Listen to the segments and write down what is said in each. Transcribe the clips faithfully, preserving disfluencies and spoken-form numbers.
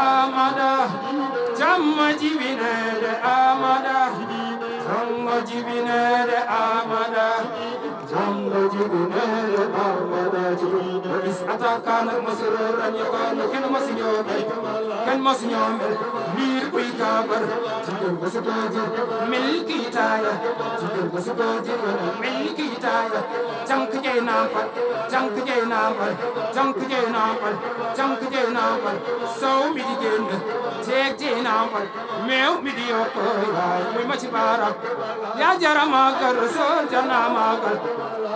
Amada, jamma jibinede Amada, jamma jibinede Amada, jamma jibinede Amada. Is atakana masroran yakana ken masnyobe, ken masnyobe. Mir kuy kabar, jigen masnyobe, milki taya, jigen masnyobe, milki taya. Jank jey nampal, jank jey nampal, jank jey nampal, jank jey nampal. Sow midi jende, jeeg jey nampal, mew midi yoko, yaay, muy ma ci baram. Ya jara magal Rasul, jarna magal.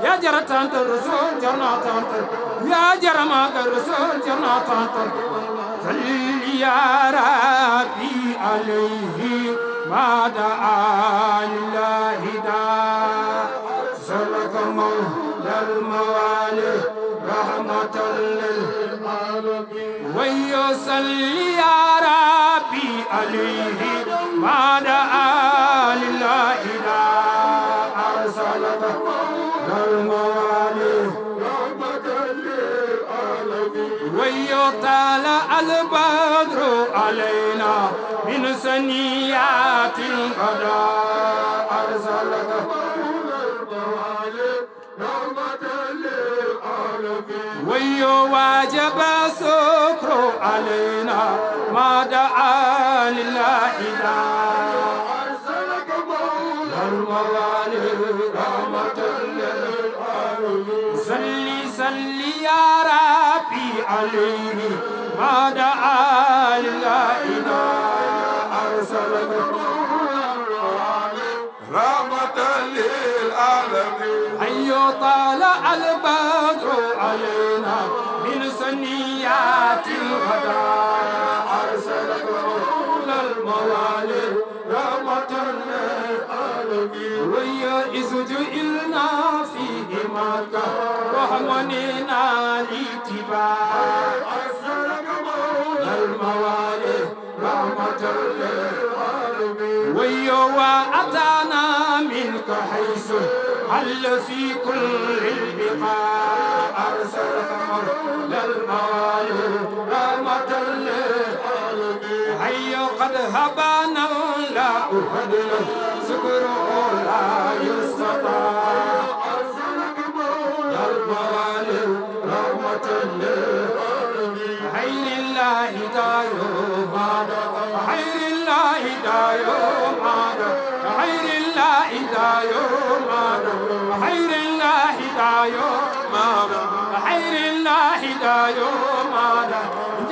Ya jara tantal Rasul, jarna tantal. Ya jara magal Rasul, jarna tantal. صل يا ربي عليه ما دعا لله داع. أرسلك مولى الموالي رحمة للعالمين. ويصل يا ربي عليه ما دعا لله داع. أرسلك مولى الموالي رحمة للعالمين. ويطلع البدر علينا من ثنيات الوداع. أرسلك مولى الموالي رحمة للعالمين. ويوجب الشكر علينا ما دعا لله داع. أرسلك مولى الموالي رحمة للعالمين. صل، صل يا ربي عليه ما دعا لله داع. أرسلك مولى الموالي رحمة للعالمين. أن يطلع البدر علينا من ثنيات الوداع. أرسلك مولى الموالي رحمة للعالمين. ويا إذ جئنا في مكة وهمنينا الاتباع. أرسلك مولى الموالي رحمة للعالمين. ويوا أتانا منك حيث حل في كل البقاع. أرسلك مولى الموالي رحمة للعالمين. حي قد هبانا لا أهدنا شكره لا يستطاع. أرسلك مولى الموالي رحمة للعالمين. حي لله دايو مادا، حي لله دايو مادا، حي لله دايو مادا، حي لله دايو مادا، حي لله دايو مادا.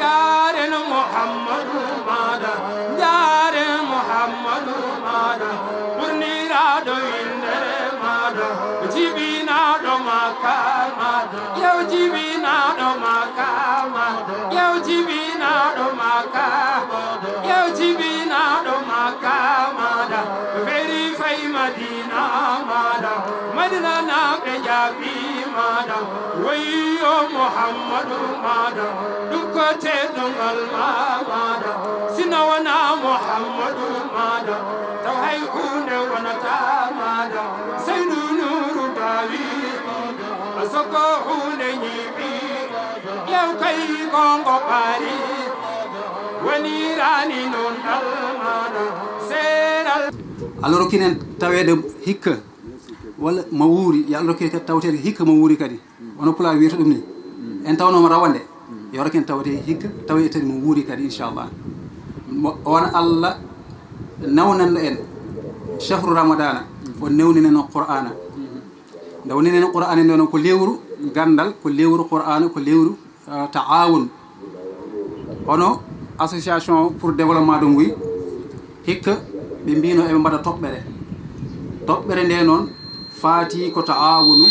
Jaare no Muhammadu maada, jaare Muhammadu maada, ɓurniraaɗo winndere maada, jibinaaɗo Makka maada, yow jibinaaɗo Makka maada, yow jibinaaɗo Makka maada, yow jibinaaɗo Makka maada, feri fay Madina maada, Madina naaɓe njaabi maada, wayyo Muhammadu maada, ɗum ko teddungal ma maada, sina wona Muhammadu maada, taw hay huunde wonata maada, Seydu Nuuru Baawi, soko huunde ñiiɓi, ƴeew kay kongo ɓaari, wonirani noon dal maada, seeral. Allah rokkinen taweede hikka, walla ma wuuri, yo Allah rokkinen kadi tawteede hikka ma wuuri kadi. Wano Pulaar wiyata ɗum ni, en tawnooma rawande, yo rokken tawte hikka, tawi e tati mo wuuri kadi, inchallah. Mo, on Allah nawnanno en shahru Ramadana, o newninen on Qur'ana. Nde woninen Qur'ana nde noon ko lewru ganndal, ko lewru Qur'ana, ko lewru, ah, ta'awun. Hono association pour développement Donnguy, hikka ɓe mbino eɓe mbaɗa toɓɓere. Toɓɓere nde noon faati ko ta'awunu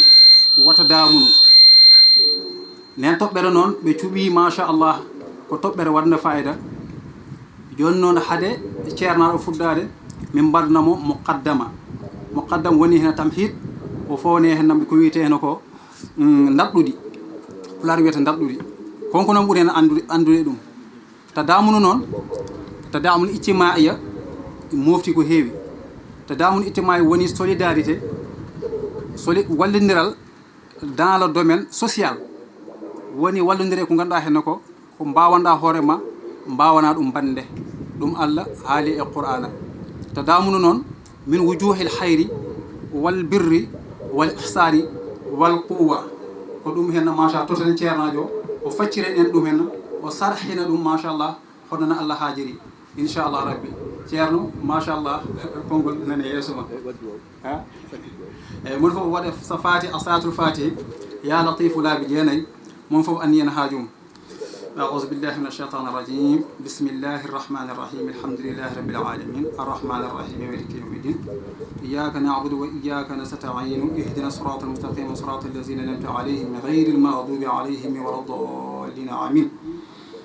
wata daamunu. Nden toɓɓere noon ɓe cuɓi, machallah, ko toɓɓere waɗnde fayida. Jooni noon hade ceernaaɗo fuɗɗaade, min mbaɗna mo muqaddama. Muqaddam woni heen tamhid, o fowne heen namɓe ko wiyetee heen ko, mm, ndaɗɗudi. Pulaar wiyata ndaɗɗudi. Konko noon ɓuri heen anndude, anndude ɗum. Tadaamunu noon, tadaamunu ijtimaiya mofti ko heewi. Tadaamunu ijtimaiya woni solidarité, Soli-, wallindiral dans le domaine social, woni wallondire ko ngannduɗaa heen ko, ko mbaawanɗaa hoore ma, mbaawanaa ɗum bannde. Ɗum Allah haali e Qur'aana. Tadaamunu noon min wujuuhil hayri wal birri wal ihsaani wal quwwa. Ko ɗum heen, machallah, totten ceernaajo o, o facciren en ɗum heen, o sarhina ɗum, machallah, hono no Allah haajiri. Inchallah Rabbi. Ceerno, machallah, konngol nani e yeeso ma. Ha? Eyi, mon fof waɗa sa faati a salaatul faatihi, yaa latifu laabi jeenayi, mon fof anniyen haajum. أعوذ بالله من الشيطان الرجيم. بسم الله الرحمن الرحيم. الحمد لله رب العالمين. الرحمن الرحيم. مالك يوم الدين. إياك نعبد وإياك نستعين. اهدنا الصراط المستقيم. صراط الذين أنعمت عليهم غير المغضوب عليهم ولا الضالين. آمين.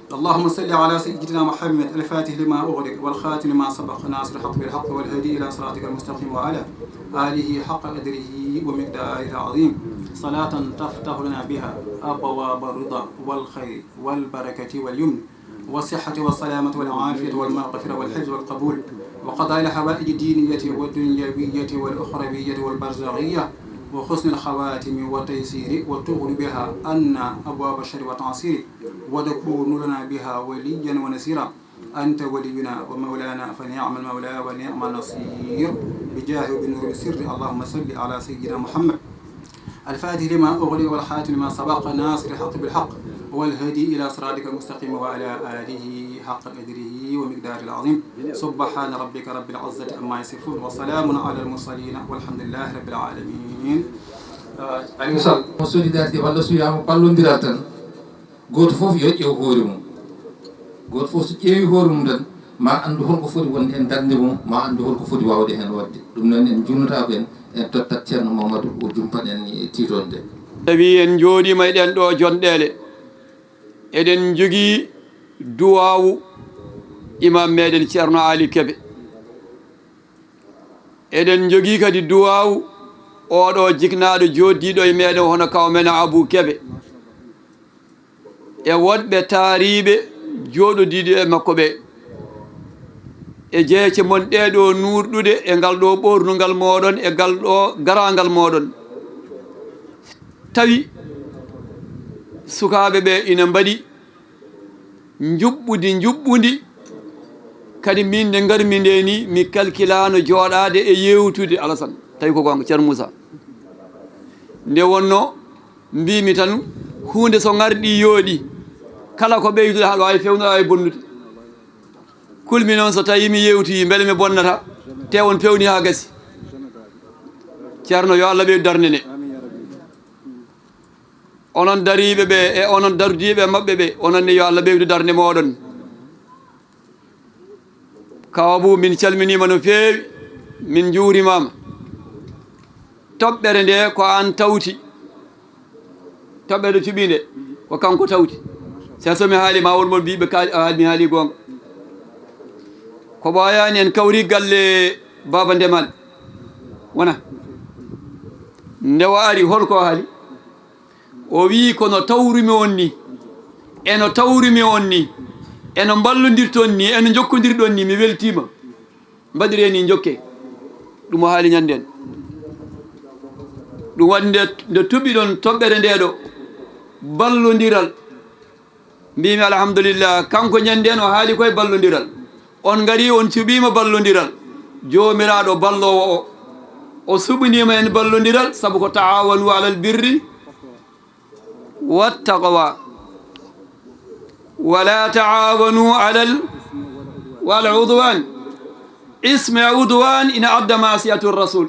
اللهم صل على سيدنا محمد الفاتح لما أغلق والخاتم لما سبق ناصر الحق بالحق والهادي إلى صراطك المستقيم وعلى آله حق قدره ومقداره العظيم. صلاة تفتح لنا بها أبواب الرضا والخير والبركة واليمن والصحة والسلامة والعافية والمغفرة والحفظ والقبول وقضاء الحوائج الدينية والدنيوية والأخروية والبرزخية وحسن الخواتم والتيسير وتغلق بها عنا أبواب الشر والتعسير وتكون لنا بها وليا ونصيرا. أنت ولينا ومولانا فنعم المولى ونعم النصير. بجاه وبنور السر اللهم صل على سيدنا محمد الفاتح لما أغلق والخاتم لما سبق ناصر الحق بالحق والهادي إلى صراطك المستقيم وعلى آله حق قدره ومقداره العظيم. سبحان ربك رب العزة عما يصفون وسلام على المرسلين والحمد لله رب العالمين. Aliou Sall. Mo solidarité walla suyaama ballondiral tan, gooto fof yo ƴeew hoore mum. Gooto fof so ƴeewi hoore mum tan, ma anndu holko foti wonde heen darnde mum, ma anndu holko foti waawde heen waɗde. Ɗum noon en njuulnotaako en, en tottat Ceerno Mamadou o jumpan en e tiitoonde. Tawi en njooɗiima e ɗeen ɗo jonɗeele, eɗen njogii duwaawu imam meɗen Ceerno Ali Kebe. Eɗen njogii kadi duwaawu oɗo jiknaaɗo jooɗdiiɗo e meɗen hono kaw men Abou Kebe. E woɗɓe taariiɓe jooɗodiiɗo e makko ɓe. E jeece mon ɗee ɗo nuurɗude e ngal ɗo ɓoornungal mooɗon e ngal ɗo garaangal mooɗon. Tawi sukaaɓe ɓe ina mbaɗi njuɓɓudi, njuɓɓudi. Kadi min nde ngarmi nde ni, mi kalkilaano jooɗaade e yeewtude, Alasan. Tawi ko goonga, Ceerno Moussa. Nde wonno, mbimi tan, huunde so ngarɗi yooɗi, kala ko ɓeydude, haɗa waawi fewnude, aɗa waawi bonnude. Kulmi noon, so tawi mi yeewti, mbele mi bonnata, te on pewni haa gasi. Ceerno, yo Allah ɓeydu darnde nde. Onon dariiɓe ɓe e onon darudiiɓe maɓɓe ɓe, onon ne, yo Allah ɓeydu darnde mooɗon. Kaw Abou, min calminiima no feewi, min njuurimaama. Toɓɓere nde ko aan tawti. Toɓɓere cuɓiinde ko kanko tawti. So, so mi haali ma won mon mbiiɓe kaali, a haali, mi haali goonga. Ko ɓooyaani en kawri galle Baaba Ndemal. Wona. Nde o ari, holko o haali? O wii, "Ko no tawrumi on ni, e no tawrumi on ni, e no mballondirton ni, e no njokkondirɗon ni, mi weltiima. Mbaɗiree ni, njokkee." Ɗum o haali ñande en. Ɗum waɗi nde, nde tuɓiɗon toɓɓere nde ɗo, ballondiral. Mbimi, "Alhamdulillah, kanko ñande en o haali koye ballondiral. On ngari, on cuɓiima ballondiral. Joomiraaɗo balloowo o, o suɓiniima en ballondiral, sabu ko ta'awanu alal birri wattaqwa. Wala ta'awanu alal, wal udwan. Isme udwan ina adda ma'siyatu rasul."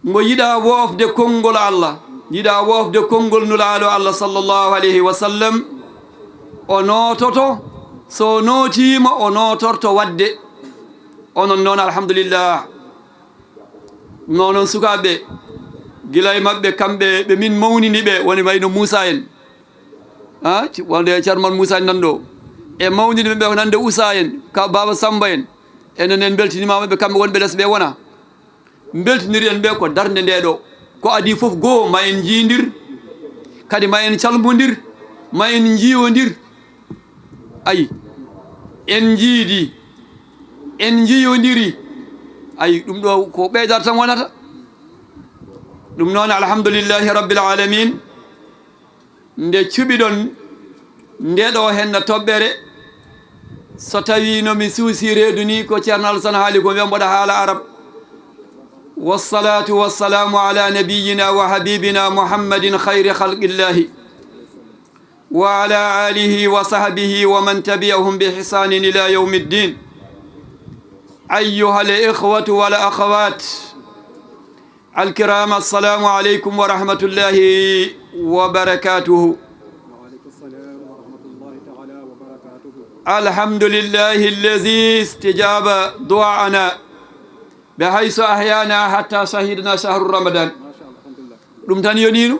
Mo yiɗa woofde konngol Allah, yiɗa woofde konngol Nulaaɗo Allah sallallahu alayhi wa sallam, o noototo, so nootiima, o nootorto waɗde. Onon noon, alhamdulillah. Noon, noon sukaaɓe, gila e maɓɓe, kamɓe ɓe min mawnini ɓe, woni wayno Moussa en. Ha? Ci-, wonde Ceerno Moussa en nan ɗo. E mawnini ɓe, ko nande Oussa en, ka Baba Samba en. Enen en mbeltinimaama ɓe kamɓe wonɓe les ɓe wona. Mbeltiniren ɓe ko darnde nde ɗo. Ko adii fof goo ma en njiindir, kadi ma en calmondir, ma en njiiwondir. Ayi, en njiidi, en njiyondiri. Ay, ɗum ɗo ko ɓeydar tan wonata. Ɗum noon, alhamdulillahi rabbil alamin. Nde cuɓiɗon nde ɗo henna toɓɓere, so tawi no mi suusi reedu ni, ko Ceerno Alasan haali ko, wiya mboɗa haala arab. Wassalatu wassalamu ala nabiyyina wa habibina Muhammadin khayri khalqillahi wa ala alihi wa sahbihi wa man tabi'ahum bi ihsanin ila yawmiddin. Ayyuhal ikhwatu wal akhawat, الكرام، السلام عليكم ورحمة الله وبركاته. وعليكم السلام ورحمة الله تعالى وبركاته. الحمد لله الذي استجاب دعاءنا بحيث أحيانا حتى شهدنا شهر رمضان. ما شاء الله، الحمد لله. Ɗum tan yoniino,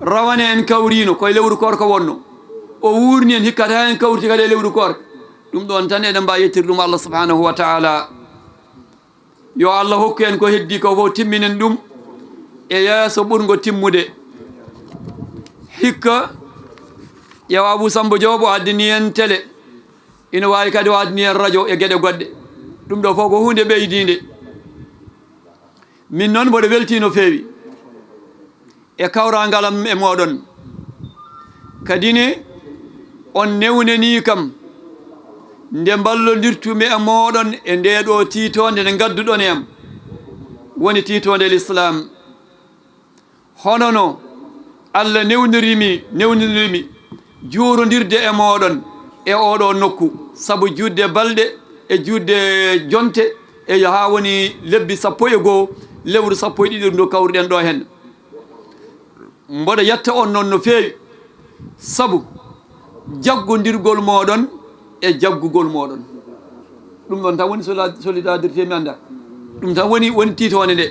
rawane en kawriino koye lewru koorka wonno, o wuurni en, hikka tan en kawriti kadi e lewru koorka. Ɗum ɗoon tan eɗen mbaawi yettirde ɗum Allah subhanahu wa taala. Yo Allah hokku en ko heddii ko fof, timminen ɗum e yeeso ɓurngo timmude. Hikka, ƴeewa Abuu Sammba Joob, o addani en tele, ina waawi kadi o addani en rajo e geɗe goɗɗe. Ɗum ɗo fof ko huunde ɓeydiinde. Min noon mboɗo weltii no feewi e kawraangal am e mooɗon. Kadi ne, on newnanii kam nde mballondirtumi e mooɗon e ndee ɗo tiitoonde nde ngadduɗon e am, woni tiitoonde Lislaam. Hono no Allah newnirimi, newnirimi juurondirde e mooɗon e oɗo nokku, sabu juutde balɗe e juutde jonte e haa woni lebbi sappo e goo, lewru sappo e ɗiɗi ndu kawruɗen ɗo heen. Mboɗo yetta on noon no feewi, sabu jaggondirgol mooɗon e jaggugol mooɗon. Ɗum ɗon tan woni sola-, solidarité, mi annda. Ɗum tan woni, woni tiitoonde nde.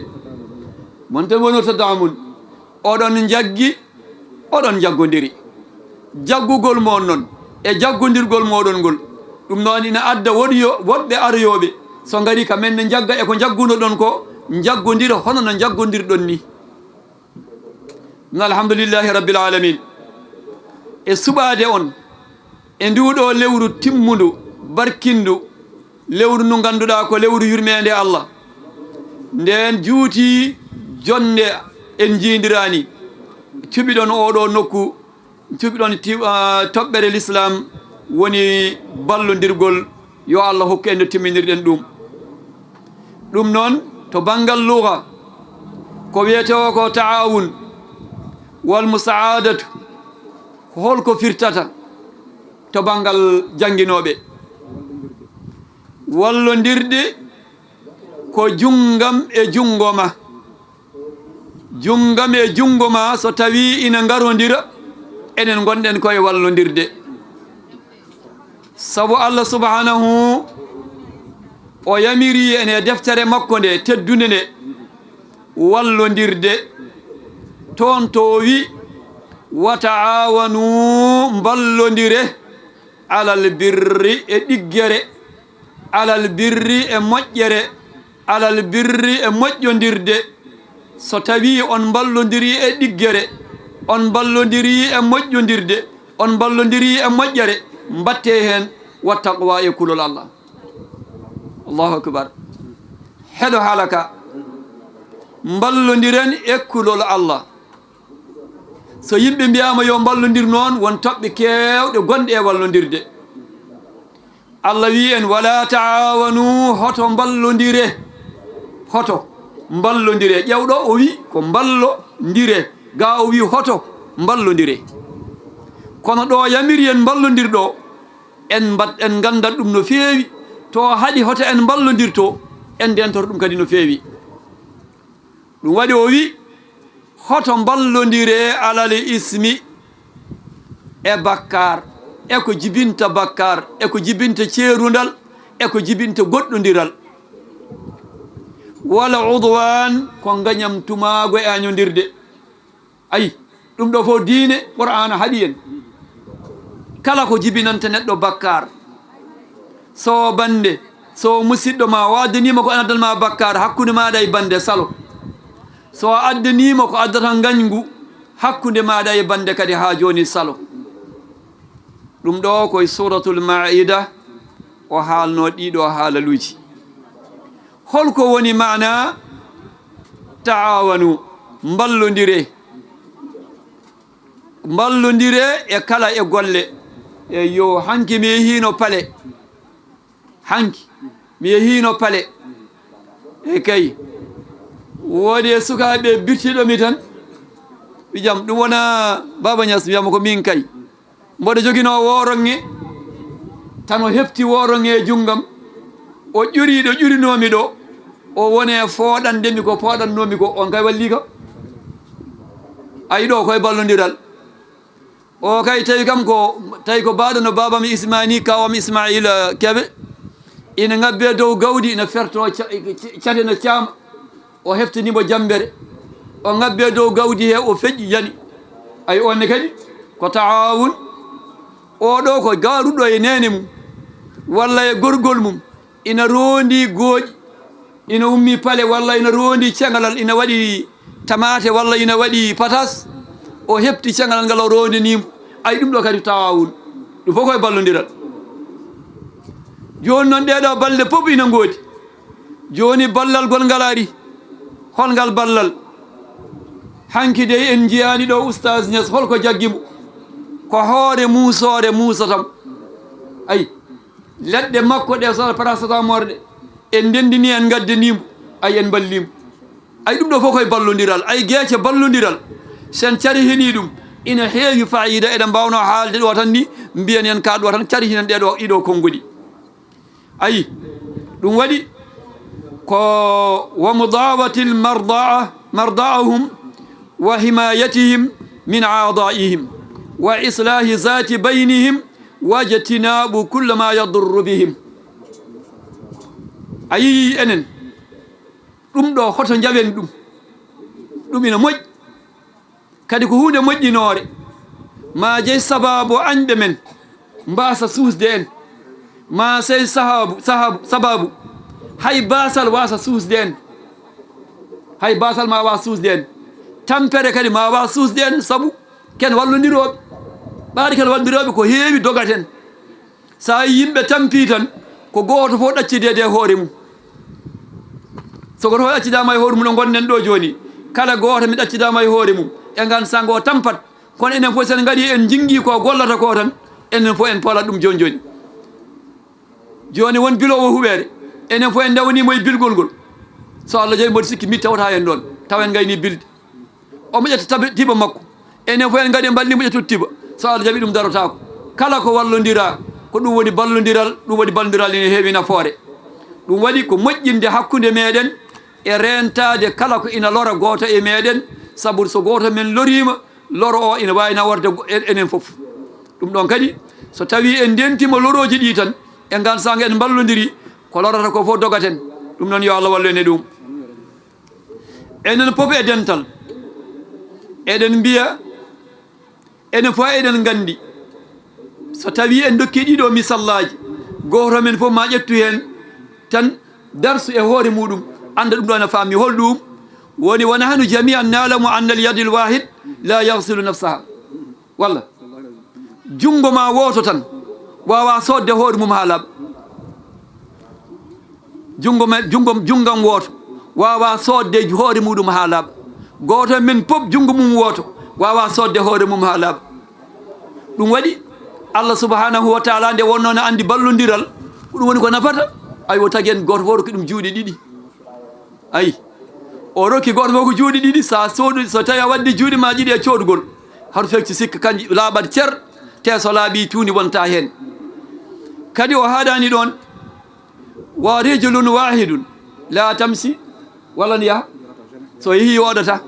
Mon tan woni o tadaamun. Oɗon njaggi, oɗon njaggondiri. Jaggugol moon noon e jaggondirgol mooɗon ngol, ɗum noon ina adda woɗi yo-, woɗɓe aroyooɓe, so ngarii ka men ne njagga e ko njaggunoɗon ko, njaggondira hono no njaggondirɗon ni. Ɗum, alhamdulillahi rabbil alamin. E suɓaade on e nduu ɗoo lewru timmundu, barkindu, lewru ndu ngannduɗaa ko lewru yurmeende Allah. Ndeen juuti jonnde en njiindiraani. Cuɓiɗon oo ɗoo nokku, cuɓiɗon ti-, ah, toɓɓere Lislaam, woni ballondirgol. Yo Allah hokku en no timminirɗen ɗum. Ɗum noon, to banngal luga, ko wiyetee o ko taawun wal musaadatu, ko holko firtata to banngal jannginooɓe? Wallondirde ko junngam e junngo ma. Junngam e junngo ma, so tawii ina ngarondira, enen ngonɗen koye wallondirde. Sabu Allah subhanahu, o yamiri en e deftere makko nde teddunde nde, wallondirde. Toon to o wi, "Wa ta'awanu, mballondire, alal birri, e ɗiggere, alal birri, e moƴƴere, alal birri, e moƴƴondirde." So tawii on mballondirii e ɗiggere, on mballondirii e moƴƴondirde, on mballondirii e moƴƴere, mbaɗtee heen wa taqwa, e kulol Allah. Allahu akbar. Heɗo haala ka, mballondiren e kulol Allah. So yimɓe mbiyaama yo mballondir noon, won toɓɓe keewɗe gonɗe e wallondirde. Allah wii en, "Wala taawanu, hoto mballondire." Hoto mballondire. Ƴeewɗo o wii ko mballondire. Gaa o wii hoto mballondire. Kono ɗo yamiri en mballondir ɗo, en mbat-, en nganndat ɗum no feewi. To haɗi hoto en mballondir to, en ndeentoto ɗum kadi no feewi. Ɗum waɗi o wi, "Hoto mballondire alal ismi, e bakkaar, e ko jibinta bakkaar, e ko jibinta ceerundal, e ko jibinta goɗɗondiral. Wala udwaan, ko ngañam tumaago e añondirde." Ayi, ɗum ɗo fof diine Qur'aana haɗi en. Kala ko jibinanta neɗɗo bakkaar, so bannde, so musiɗɗo ma o addaniima ko addan ma bakkaar, hakkunde maaɗa e bannde salo. So a addaniima ko addata ngañgu, hakkunde maaɗa e bannde kadi haa jooni salo. Ɗum ɗo ko e Suuratul Maa'ida o haalnoo ɗii ɗoo haalaluuji. Holko woni maana ta'awanu? Mballondire. Mballondire e kala e golle. Eyyo, hanki mi yehiino pale. Hanki mi yehiino pale. E kay. Woodi e sukaaɓe birtiiɗo mi tan. Ɓe jam, ɗum wona Baba Niass, mbiyamo ko min kay. Mboɗo joginoo wooronŋe, tan o hefti wooronŋe e junngam, o ƴuri ɗo ƴurinoomi ɗo, o woni e fooɗande mi ko fooɗannoomi ko, on kay wallii kam. Ayi ɗo koye ballondiral. O kay tawi kam ko, tawi ko baɗo no baabam Ismaani, kawam Ismaila Kebe, ina ŋabbe dow gawdi, ina ferto ca-, cate no caama. O heftini mo jambere, o ŋabbi e dow gawdi he, o feƴƴi, yani. Ay, on ne kadi ko taawun. Oɗo ko garuɗo e neene mum, walla e gorgol mum, ina roondi gooƴi, ina ummi pale, walla ina roondi ceŋalal, ina waɗi tamaate, walla ina waɗi patas, o hefti ceŋalal ngal, o roondini mo. Ay, ɗum ɗo kadi taawun. Ɗum fof koye ballondiral. Jooni noon, ɗee ɗoo balɗe fof ina ngoodi. Jooni ballal gol ngal ari. Hol ngal ballal? Hanki dey en njiyaani ɗo Oustaz Niass, hol ko jaggi mo? Ko hoore muusoore muusata mo. Ay, leɗɗe makko ɗe, so paracetamol ɗe, en ndenndini, en ngaddani mo. Ay, en mballi mo. Ay, ɗum ɗo fof koye ballondiral. Ay, geece ballondiral, sen carihinii ɗum, ina heewi faayiida. Eɗen mbaawnoo haalde ɗo tan ni, mbiyen en ka ɗo tan, carihinen ɗee ɗo, ɗii ɗo konnguɗi. Ayi, ɗum waɗi ko wa mudawatil mardaa, mardaahum wa himayatihim min aadaihim wa islaahi zati baynihim wa jtinaabu kulla ma yadurru bihim. A yii enen, ɗum ɗo hoto njawen ɗum, ɗum ina moƴƴi. Kadi ko huunde moƴƴinoore, ma jey sabaabu añɓe men mbaasa suusde en, ma sey sahaabu, sahaabu, sabaabu hay baasal waasa suusde en, hay baasal ma waas suusde en, tampere kadi ma waas suusde en, sabu ken wallondirooɓe, ɓaade ken wallondirooɓe ko heewi dogaten. So a yii yimɓe tampii tan, ko gooto fof ɗaccideede e hoore mum. So gooto fof ɗaccidaama e hoore mum, ɗo ngonɗen ɗo jooni, kala gooto men ɗaccidaama e hoore mum, e ngaan sahaa ngo tampat. Kono enen fof, so en ngarii, en njinngi ko gollata ko tan, enen fof en poolat ɗum jooni jooni. Jooni won biloowo huɓeere, enen fof en ndewanii mo e bilgol ngol. So Allah jaɓi, mboɗo sikki mi tawata en ɗoon, tawa en ngaynii bilde. Omo ƴetta tabi-, tiba makko. Enen fof en ngaɗi mballi mo ƴettude tiba. So Allah jaɓi, ɗum darotaako. Kala ko wallondiraa, ko ɗum woni ballondiral, ɗum woni ballondiral ene heewi nafoore. Ɗum waɗi ko moƴƴinde hakkunde meɗen e reentaade kala ko ina lora gooto e meɗen, sabu so gooto men loriima, loro o ina waawi naworde go-, en-, enen fof. Ɗum ɗon kadi, so tawii en ndentiima lorooji ɗi tan, e ngaan saanga en mballondirii, ko lorata ko fof dogaten. Ɗum noon, yo Allah wallu en e ɗum. Enen fof e dental, eɗen mbiya, enen fof eɗen nganndi, so tawii en ndokkii ɗiɗo misallaaji, gooto men fof ma ƴettu heen tan darsu e hoore muɗum, annda ɗum ɗo ene faami hol ɗum woni. Wa nahnu jamian na'lamu anna al yadil wahid la yaghsilu nafsaha. Walla junngo ma wooto tan waawaa soodde hoore mum haa laaɓa. Junngo men, junngo, junngam wooto waawaa soodde hoore muɗum haa laaɓa. Gooto men fof junngo mum wooto waawaa soodde hoore mum haa laaɓa. Ɗum waɗi Allah subhanahu wa taala nde wonnoo na anndi ballondiral, ko ɗum woni ko nafata, ay, o tagi en gooto fof rokki ɗum juuɗe ɗiɗi. Ayi, o rokki gooto fof ko juuɗe ɗiɗi. So a soodu, so tawi a waddi juuɗe ma ɗiɗi e coodugol, haɗa fecci sikka, kanji laaɓat cer, te so laaɓi tuundi wonta heen. Kadi o haɗani ɗoon, wa rijlun wahidun la tamsi, walla ne yaha, so yehi yooɗata.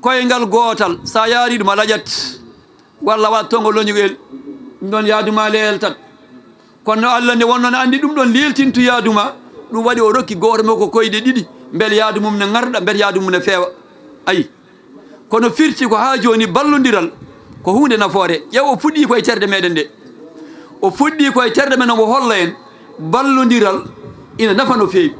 Koyngal gootal, so a yaari ɗum a laƴat. Walla waɗ tongo loñugel, ɗum ɗon yaadu ma leeltat. Kono no Allah nde wonno no anndi ɗum ɗon leeltintu yaadu ma, ɗum waɗi o rokki gooto mo ko koyɗe ɗiɗi, mbele yaadu mum ne ŋarɗa, mbele yaadu mum ne feewa. Ayi, kono firti ko haa jooni ballondiral ko huunde nafoore. Ƴeew, o fuɗɗii ko e terɗe meɗen ɗe. O fuɗɗii ko e terɗe men, omo holla en ballondiral ina nafa no feewi.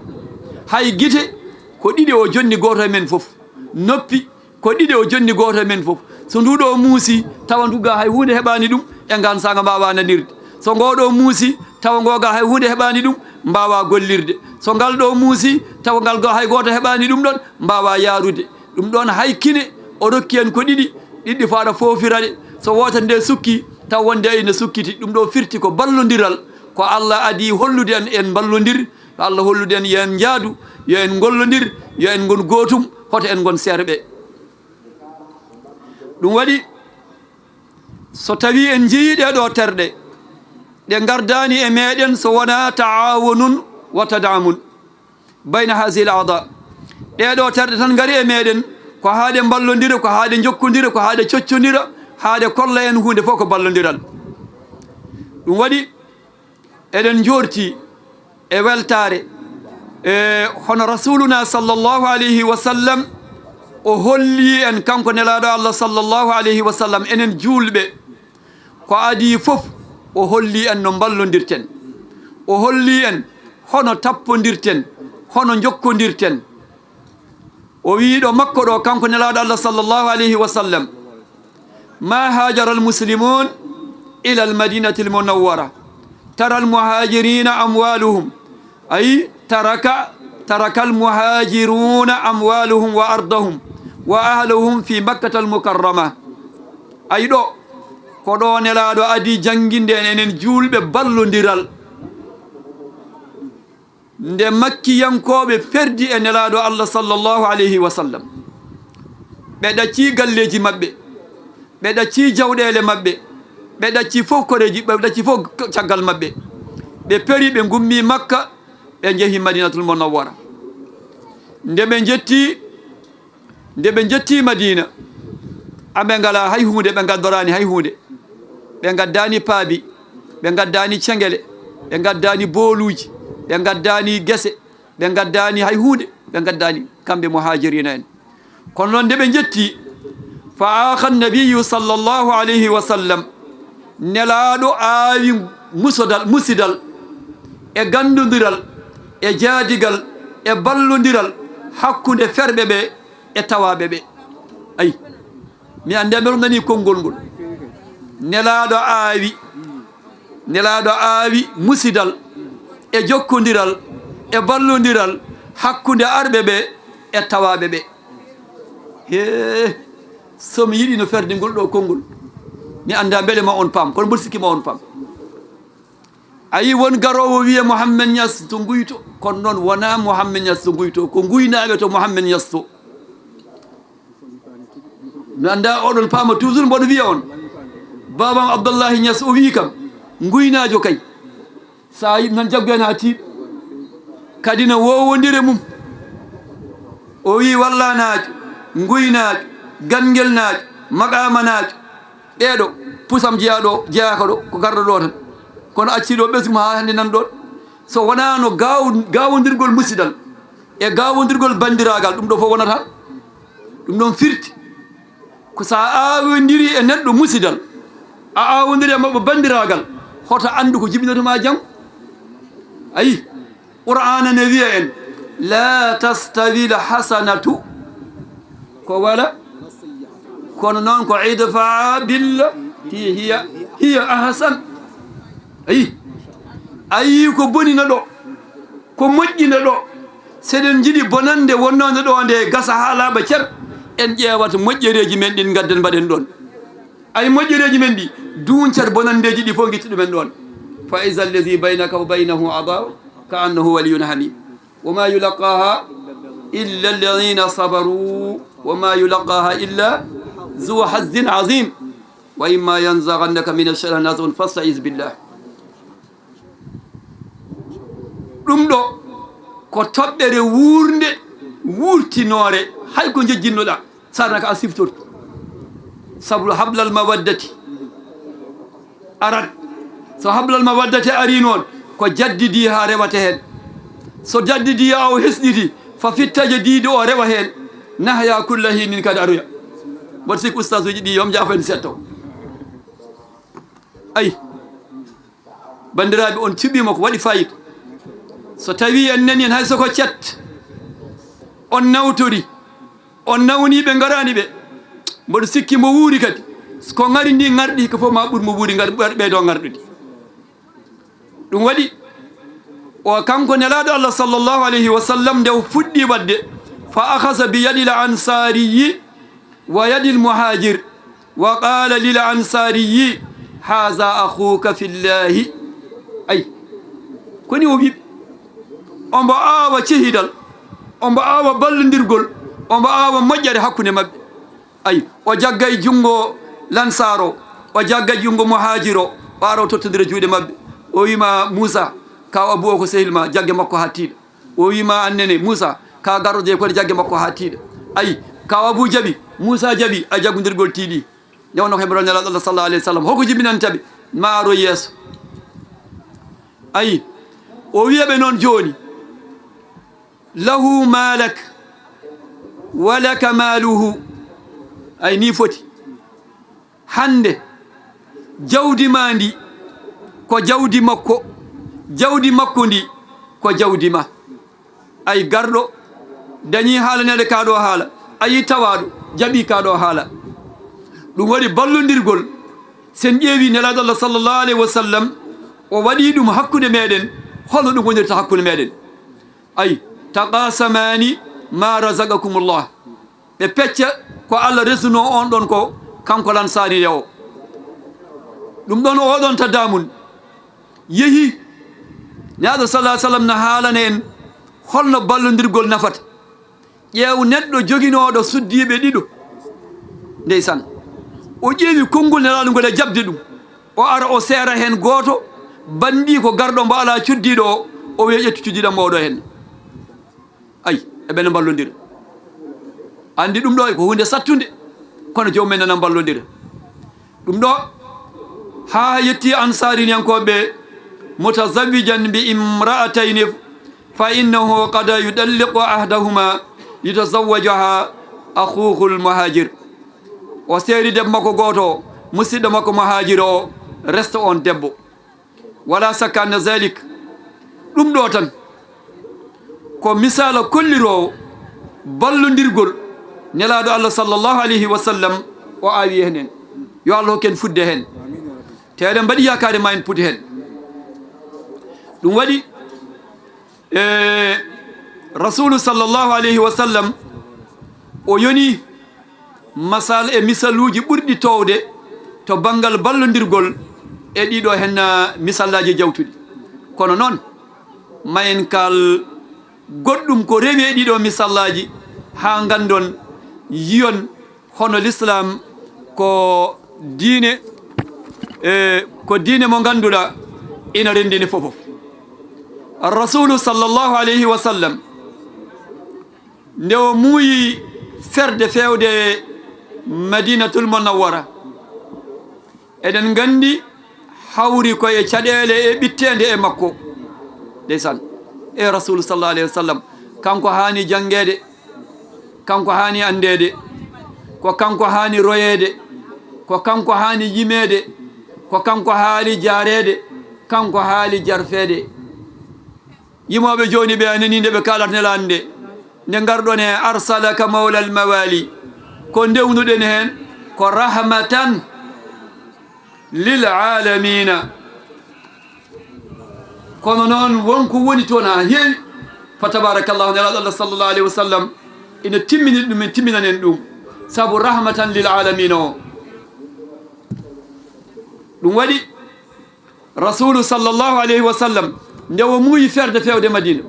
Hay gite ko ɗiɗi o jonni gooto e men fof. Noppi ko ɗiɗi o jonni gooto e men fof. So ndu ɗo muusi, tawa ndu ga hay huunde heɓaani ɗum, e ngaan saanga mbaawa nanirde. So ngoo ɗoo muusi, tawa ngoo gaa hay huunde heɓaani ɗum, mbaawaa gollirde. So ngal ɗoo muusi, tawa ngal gaa hay gooto heɓaani ɗum ɗoon, mbaawaa yaarude. Ɗum ɗoon hay kine, o rokki en ko ɗiɗi, ɗiɗi fof aɗa foofira ɗe. So wootere nde sukki, tawa wonde ene sukkiti. Ɗum ɗoo firti ko ballondiral, ko Allah adii hollude en, en mballondir, ko Allah hollude en, yo en njaadu, yo en ngollondir, yo en ngon gootum, hoto en ngon seerɓe. Ɗum waɗi, so tawii en njiyii ɗee ɗoo terɗe, ɗe ngardaani e meeɗen so wonaa ta'awunun wa tadaamun bayna haazihil a'daa. Ɗee ɗoo terɗe tan ngari e meeɗen, ko haa ɗe mballondira, ko haa ɗe njokkondira, ko haa ɗe coccondira, haa ɗe kolla en huunde fof ko ballondiral. Ɗum waɗi, eɗen njoorti e weltaare, e hono Rasuuluna sallallahu alayhi wa sallam, o holli en, kanko Nelaaɗo Allah sallallahu alayhi wa sallam, enen juulɓe, ko adii fof, o holli en no mballondirten. O holli en hono tappondirten, hono njokkondirten. O wiyi ɗo makko ɗo, kanko Nelaaɗo Allah sallallahu alayhi wa sallam, ما هاجر المسلمون إلى المدينة المنورة ترى المهاجرين أموالهم، أي ترك، ترك المهاجرون أموالهم وأرضهم وأهلهم في مكة المكرمة. Ay ɗo, ko ɗo Nelaaɗo adii jannginde en, enen juulɓe, ballondiral. Nde Makkiyankooɓe perdi e Nelaaɗo Allah sallallahu alayhi wa sallam, ɓe ɗaccii galleeji maɓɓe, ɓe ɗaccii jawɗeele maɓɓe, ɓe ɗaccii fof koreeji, ɓe ɗaccii fof caggal maɓɓe. Ɓe peri, ɓe ngummii Makka, ɓe njehi Madinatul Munawwara. Nde ɓe njettii, Nde ɓe njettii Madiina, aɓe ngalaa hay huunde, ɓe ngaddoraani hay huunde. Ɓe ngaddaani paabi, ɓe ngaddaani cengele, ɓe ngaddaani booluuji, ɓe ngaddaani gese, ɓe ngaddaani hay huunde, ɓe ngaddaani kamɓe muhaajiriina en. Kono noon, nde ɓe njettii, فآخى النبي صلى الله عليه وسلم، Nelaaɗo aawi musodal, musidal, e ganndondiral, e jaadigal, e ballondiral hakkunde ferɓe ɓe e tawaaɓe ɓe. Ayi, mi anndaa mbeɗa nanii konngol ngol. Nelaaɗo aawi, Nelaaɗo aawi musidal, e jokkondiral, e ballondiral hakkunde arɓe ɓe e tawaaɓe ɓe. Hee, so mi yiɗi no ferde ngol ɗo konngol, mi anndaa mbele ma on paam, kono mboɗo sikki ma on paam. A yii won garoowo wiya Mohammed Ñas to Nguyto, kono noon wonaa Mohammed Ñas to Nguyto, ko Nguynaaɓe to Mohammed Ñas to. Mi anndaa oɗon paama, toujours mboɗo wiya on. Baabam Abdallahi Ñas o wii kam, Nguynaajo kay. So a yiɗi noon jaggu heen haa tiiɗa. Kadi no woowondire mum. O wii wallanaajo, nguynaajo, ganngel naajo, maqaama naajo. Ɗee ɗo, pusam jeyaa ɗo, jeyaaka ɗo, ko garɗo ɗo tan. Kono accii ɗo ɓesngu haa hannde nan ɗon. So wonaa no gaaw-, gaawondirgol musidal e gaawondirgol banndiraagal, ɗum ɗo fof wonata. Ɗum ɗon firti ko so a aawondirii e neɗɗo musidal, a aawondirii e maɓɓe banndiraagal, hoto anndu ko jibinata ma jam. Ayi, Qur'aana ne wiya en, "La tastawil hasanatu," ko wala? Kono noon ko, "Idfa billati hiya, hiya ahsan." Ayi, ayi ko boni na ɗo, ko moƴƴi na ɗo. So eɗen njiɗi bonannde wonnode ɗo nde gasa haa laaɓa cer, en ƴeewata moƴƴereeji men ɗin, ngadden mbaɗen ɗon. Ay moƴƴereeji men ɗi, duuncat bonanndeeji ɗi fof, ngiccu ɗumen ɗon. Fa iza allazi baynaka wa baynahu adawa ka annahu waliyun hamim. Wa ma yulaqaha illa alladhina sabaru wa ma yulaqaha illa zu hazzin azim. Wa imma yanzaghannaka min ash-shaytani nazghun fasta'iz billah. Ɗum ɗo ko toɓɓere wuurnde, wuurtinoore, hay ko njejjinnoɗaa, sarnaka a siftortu. Sabu hablal mawaddati arat. So hablal mawaddati ari noon, ko jaddidi haa rewata heen. So jaddidi haa o hesɗiti, fa fittaje diido o rewa heen. Nahya kulla hinin kadi aroya. Mboɗo sikki ustaasuuji ɗi, yo mi jaafo en setto. Ay. Banndiraaɓe, on cuɓiima ko waɗi faayiida. So tawii en nanii en hay so ko cet, on nawtori, on nawnii ɓe ngaraani ɓe, mboɗo sikki mo wuuri kadi, ko ŋari ndi ŋarɗi, ko fof ma ɓur mo wuuri ŋar-, ɓeydo ŋarɗude. Ɗum waɗi o kanko Nelaaɗo Allah sallallahu alayhi wa sallam nde o fuɗɗi waɗde, fa akhadha bi yadil ansariyi wa yadil muhajir, wa qala lil ansariyi, haza akhuka fillahi. Ay, koni o wiɓe, ombo awa cehidal, ombo awa ballondirgol, ombo awa moƴƴere hakkunde maɓɓe. Ay, o jaggay junngo lansaaro, o jaggay junngo muhaajiro, o ara o tottondira juuɗe maɓɓe. O wiima, Muusa, kaw Abu o ko sehil ma, jagge makko haa tiiɗa. O wiima, annene, Muusa, ka garɗo je koɗe jagge makko haa tiiɗa. Ay, kaw Abu jaɓi, Muusa jaɓi, a jaggondirgol tiiɗi. Nde wonno ko heɓe ɗon Nelaaɗo Allah sallallahu alayhi wa sallam. Hoko jibinanta ɓe? Ma aro yeeso. Ay, o wiya ɓe noon jooni, lahu malak, wa laka maluhu. Ay, ni foti. Hannde, jawdi ma ndi, ko jawdi makko, jawdi makko ndi, ko jawdi ma. Ay, garɗo dañi haalaneede ka ɗo haala, ayi tawaaɗo jaɓi ka ɗo haala. Ɗum waɗi ballondirgol, sen ƴeewi Nelaaɗo Allah sallallahu alayhi wa sallam, o waɗi ɗum hakkunde meɗen, holno ɗum wonirta hakkunde meɗen? Ay, taqasamani ma razaqakumullah. Ɓe pecca ko Allah resuno on ɗon ko kanko Lansaariya o. Ɗum ɗon oɗon tadamun yehi. Nelaaɗo sallallahu alayhi wa sallam na haalana en holno ballondirgol nafata. Ƴeew neɗɗo joginooɗo suddiiɓe ɗiɗo. Ndeysaan. O ƴeewi konngol Nelaaɗo ngol e jaɓde ɗum. O ara o seera heen gooto, banndi ko garɗo mbo alaa cuddiiɗo o, o wiya, "Ƴettu cuddiiɗo am oɗo heen." Ay, eɓe no mballondira. Anndi ɗum ɗo ko huunde sattunde, kono joomum en nana mballondira. Ɗum ɗo, haa yetti Ansaariniyankooɓe, "Mutazawwijan bi imra'atayni, fa innahu qad yudalliqu ahdahuma yutazawwajuha akhuhul muhajir." O seeri debbo makko gooto, musidɗo makko muhaajiro o, resta on debbo. Wala sakka anna zalik, ɗum ɗo tan ko misaala kolliroowo ballondirgol Nelaaɗo Allah sallallahu alayhi wa sallam o awi heen en. Yo Allah hokku en fudde heen. Te eɗen mbaɗi yaakaare ma en puɗi heen. Ɗum waɗi, e, Rasulu sallallahu alayhi wa sallam o yoni masal e misaluuji ɓurɗi toowde to banngal ballondirgol e ɗiɗo heen, ah, misallaaji jawtuɗi. Kono noon, ma en kaal goɗɗum ko rewi e ɗiɗo misallaaji haa nganndon, yiyon hono Lislaam ko diine, e, ko diine mo ngannduɗaa ina renndini fof fof. Rasulu sallallahu alayhi wa sallam, nde o muuyi ferde feewde Madinatul Munawwara, eɗen nganndi hawri ko e caɗeele e ɓitteende e makko. Ndeysaan, e Rasulu sallallahu alayhi wa sallam, kanko haani janngeede, kanko haani anndeede, ko kanko haani royeede, ko kanko haani yimeede, ko kanko haali jaareede, kanko haali jarfeede. Yimooɓe jooni ɓe a nanii nde ɓe kaalata Nelaaɗo nde, nde ngarɗon e arsalaka mawlal mawali, ko ndewnuɗen heen ko rahmatan lil alamina. Kono noon won ko woni toon haa heewi. Fa tabarakallahu, Nelaaɗo Allah sallallahu alayhi wa sallam ina timminiri ɗum, en timminanen ɗum. Sabu rahmatan lil alamina o. Ɗum waɗi Rasulu sallallahu alayhi wa sallam nde o muuyi ferde feewde Madina.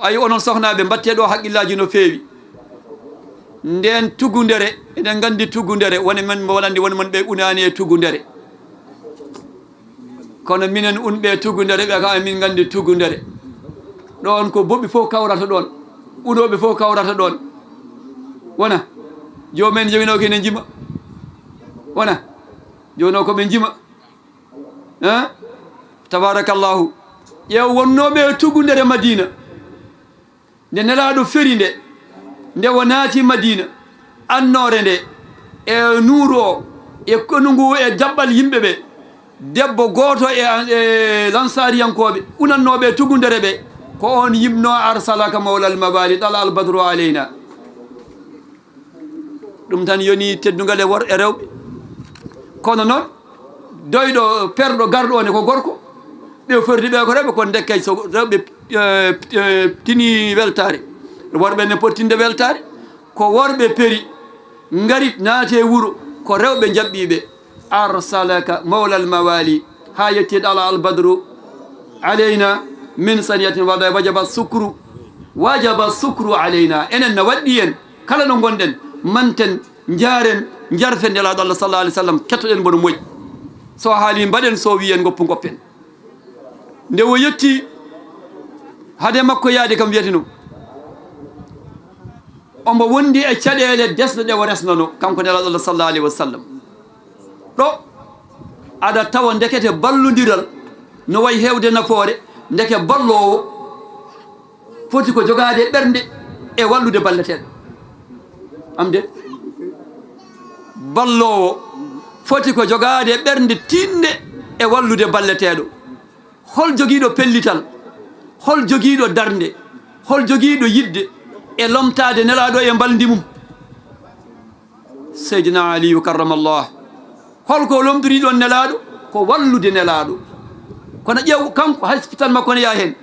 Ayi, onon sohnaaɓe, mbattee ɗo haqqillaaji no feewi. Ndeen tugundere, eɗen nganndi tugundere, woni men mo wonandi, woni mon ɓe unaani e tugundere. Kono minen unɓe tugundere, ɓe kam emin nganndi tugundere. Ɗoon ko boɓɓi fof kawrata ɗoon, unooɓe fof kawrata ɗoon. Wona, joomum en joginoo ko ene njima. Wona, joginoo ko ɓe njima. Hein? Tabarakallahu. Ƴeew wonnooɓe e tugundere Madina. Nde Nelaaɗo feri nde, nde o naati Madina, annoore nde, e nuuru o, e konu ngu, e jaɓɓal yimɓe ɓe, debbo gooto e, e Lansaariyankooɓe unannooɓe e tugundere ɓe, ko oon yimno, "Arsalaka mawlal mawali, tala al badru alayna." Ɗum tan yoni teddungal e wor-, e rewɓe. Kono noon, doyɗo, perɗo, garɗo o ne ko gorko, Yo forti ɓe ko rewɓe, ko ndekkay so rewɓe, eh, eh, tini weltaare. Worɓe ne pottinde weltaare. Ko worɓe peri, ngarit naate wuro, ko rewɓe jaɓɓiiɓe. Arsalaka mawlal mawali, haa yetti ɗala al badru alayna min saniyatin wada wajaba sukru, wajaba sukru alayna. Enen na waɗɗi en, kala no ngonɗen, manten, njaren, njarfen Nelaaɗo Allah sallallahu alaihi wasallam, kettoɗen mbono moƴƴi. So haali mbaɗen, so wiyen ngoppu ngoppen. Nde o yetti hade makko yaade kam wiyatino, omo wondi e caɗeele desɗe ɗe o resnano, kanko Nelaaɗo Allah sallallahu alaihi wasallam. Ɗo aɗa tawa ndekete ballondiral no wayi heewde nafoore, ndeke balloowo foti ko jogaade ɓernde e wallude balleteeɗo. Am de? Balloowo foti ko jogaade ɓernde tiiɗnde e wallude balleteeɗo. Hol jogiiɗo pellital? Hol jogiiɗo darnde? Hol jogiiɗo yiɗde e lomtaade Nelaaɗo e mbalndi mum? Seydina Aliyu karramallah. Hol ko lomtori ɗon Nelaaɗo? Ko wallude Nelaaɗo. Kono ƴeew, kanko hay so fitan makko ne yaa heen.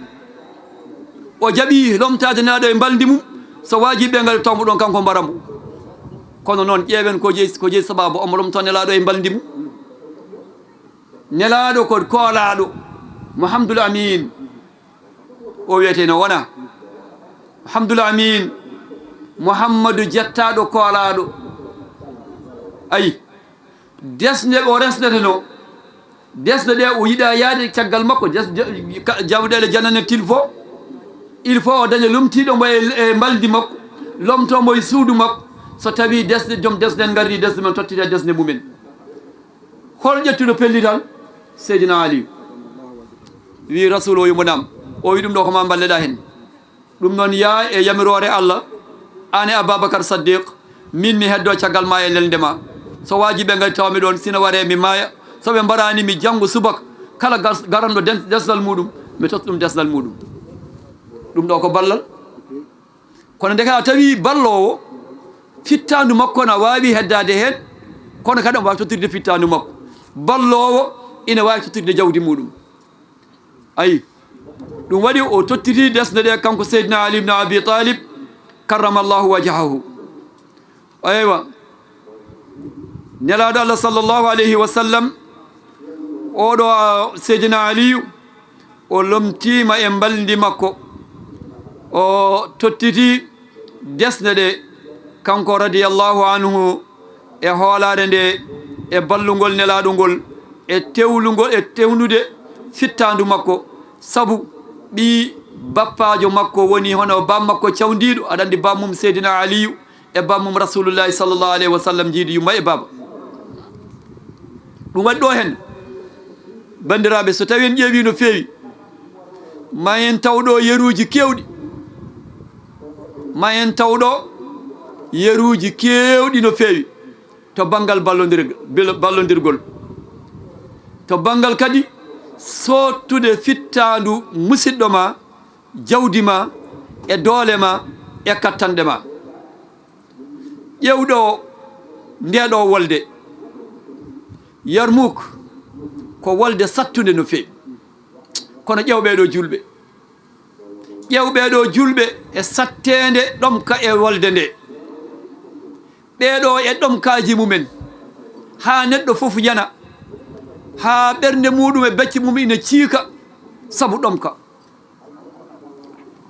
O jaɓi lomtaade Nelaaɗo e mbalndi mum. So waajiɓe ngal tawmo ɗon, kanko mbara mo. Kono noon ƴeewen ko jeyi, ko jeyi sababu omo lomta Nelaaɗo e mbalndi mum. Nelaaɗo ko koolaaɗo, Muhammadul Amin. O wiyetee no wona Muhammadul Amin, Muhammadu jettaaɗo koolaaɗo. Ayi, desde o resneteno, desde ɗe o yiɗa yaade caggal makko, des-, ja-, ka-, jawɗeele janane tilfo, il faut o daña lomtiiɗo mo e, e mbalndi makko, lomtoo mo e suudu makko. So tawii desde, joom desde en ngarri desde men, tottita desde mumen. Hol ƴettuɗo pellital? Seydina Aliyu. Wi Rasul o yumo ɗam. O wi ɗum ɗo ko ma mballeɗa hen. Ɗum noon yaa e yamiroore Allah, aan e Ababakar Saddiq, min mi heddo caggal ma e lelnde ma. So waajiɓe ngari tawa mi ɗoon, sina waree mi maaya. So ɓe mbaraani mi janngo subaka, kala gas-, garanɗo den-, desdal muɗum, mi totta ɗum desdal muɗum. Ɗum ɗo ko ballal. Kono ndeke a tawi balloowo, fittaandu makko na waawi heddaade heen, kono kadi omo waawi tottirde fittaandu makko. Balloowo ina waawi tottirde jawdi muɗum. Ayi, ɗum waɗi o tottiti desde ɗe kanko Seydina Ali ibn Abi Talib, karramallahu wajhahu. Eywa, Nelaaɗo Allah sallallahu alayhi wa sallam, oɗo, a, Seydina Aliyu, o lomtiima e mbalndi makko, o tottiti desde ɗe, kanko radiyallahu anhu, e hoolaare nde, e ballugol Nelaaɗo ngol, e tewlugol, e tewnude fittaandu makko, sabu ɓii bappaajo makko woni hono baam makko cawndiiɗo, aɗa anndi baam mum Seydina Aliyu, e bammum Rasulullahi sallallahu alayhi wa sallam, jiidi yumma e baaba. Ɗum waɗi ɗo hen, banndiraaɓe, so tawi en ƴeewi no feewi, ma en taw ɗo yeruuji keewɗi, ma en taw ɗo yeruuji keewɗi no feewi to banngal ballondir-, bil-, ballondirgol, to banngal kadi soottude fittaandu musiɗɗo ma, jawdi ma, e doole ma, e kattanɗe ma. Ƴeew ɗo nde ɗo wolde. Yarmuk ko wolde sattunde no feewi. Kono ƴeew ɓee ɗo juulɓe. Ƴeew ɓee ɗo juulɓe e satteende ɗomka e wolde nde. Ɓee ɗo e ɗomkaaji mumen. Haa neɗɗo fof yana. Haa ɓernde muɗum e becce mum ina ciika sabu ɗomka.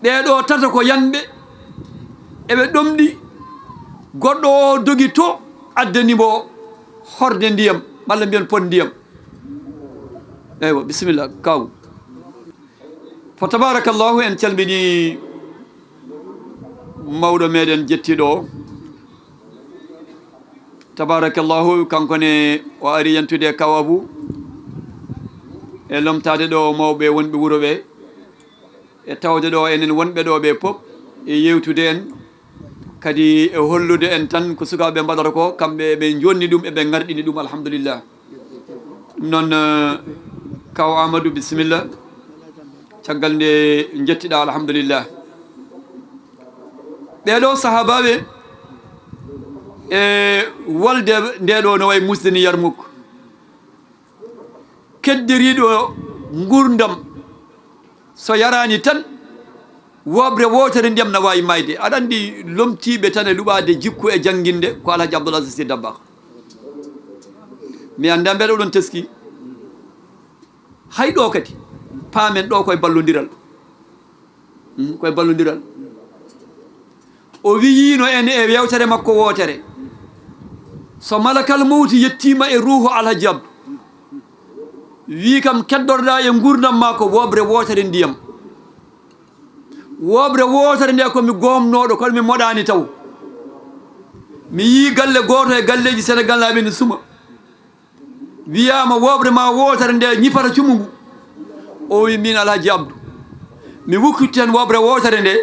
Ɓee ɗo tata ko yanɓe, eɓe ɗomɗi, goɗɗo o dogi to, addani mo horde ndiyam, malla mbiyen pot ndiyam. Eywa, bisimilla, kaw. Fa tabarakallahu, en calmini mawɗo meɗen jettiɗo o. Tabarakallahu, kanko ne o ari yantude e Kaw Abu, e lomtaade ɗo mawɓe wonɓe wuro ɓe, e tawde ɗo enen wonɓe ɗo ɓe pop, e yewtude en, kadi e hollude en tan ko sukaaɓe mbaɗata ko, kamɓe eɓe jonni ɗum, eɓe ngarɗini ɗum, alhamdulillah. Ɗum noon, eh, Kaw Amadou, bisimilla. Caggal nde njettiɗa, alhamdulillah. Ɓeeɗo sahaabaaɓe e wolde nde ɗo no wayi musde ni Yarmuk. Keddoriiɗo ngurdam So yaraani tan, wooɓre wootere ndiyam na waawi maayde. Aɗa anndi lomtiiɓe tan e luɓaade jikku e jannginde ko Alhaji Abdoul Aziz Sy Dabakh. Mi anndaa mbele oɗon teskii. Hay ɗo kadi, paamen ɗo koye ballondiral. Mm, koye ballondiral. O wiyiino en e yewtere makko wootere. So malakal mawti yettiima e ruuhu Alhaji Abdu, wii kam, keddorɗaa e nguurndam maa ko wooɓre wootere ndiyam. Wooɓre wootere nde ko mi goomnooɗo, kono mi moɗaani taw. Mi yii galle gooto e galleeji Senegal naaɓe ne suma. Wiyaama wooɓre maa wootere nde ñifata cumu ngu. O wi, miin Alhaji Abdu, mi wukkittu heen wooɓre wootere nde,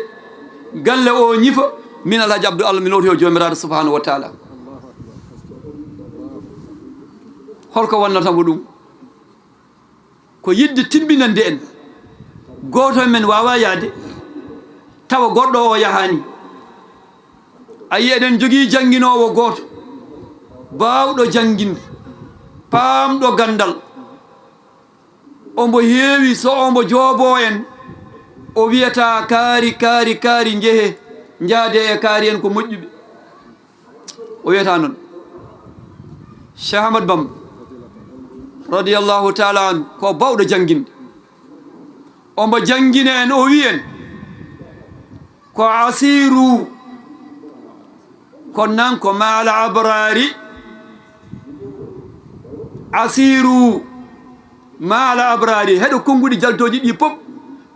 galle o ñifa, miin Alhaji Abdu, Allah mi lowti o Joomiraaɗo Subhaanahu wa Taala. Holko wonnata mo ɗum? Ko yiɗde timbinande en. Gooto e men waawaa yahde, tawa goɗɗo o yahaani. A yii, eɗen njogii jannginoowo gooto, baawɗo jannginde, paamɗo ganndal. Omo heewi, so omo jooboo en, o wiyata, "Kaari, kaari, kaari, njehee, njaadee e kaari en ko moƴƴuɓe." O wiyata noon. Cheikh Ahmad Bamba, radiyallahu taala anhu, ko baawɗo jannginde. Omo janngina en, o wi' en, ko asiru, kono nan ko maala abrari, asiru maala abrari. Heɗo konnguɗi jaltooji ɗi pop,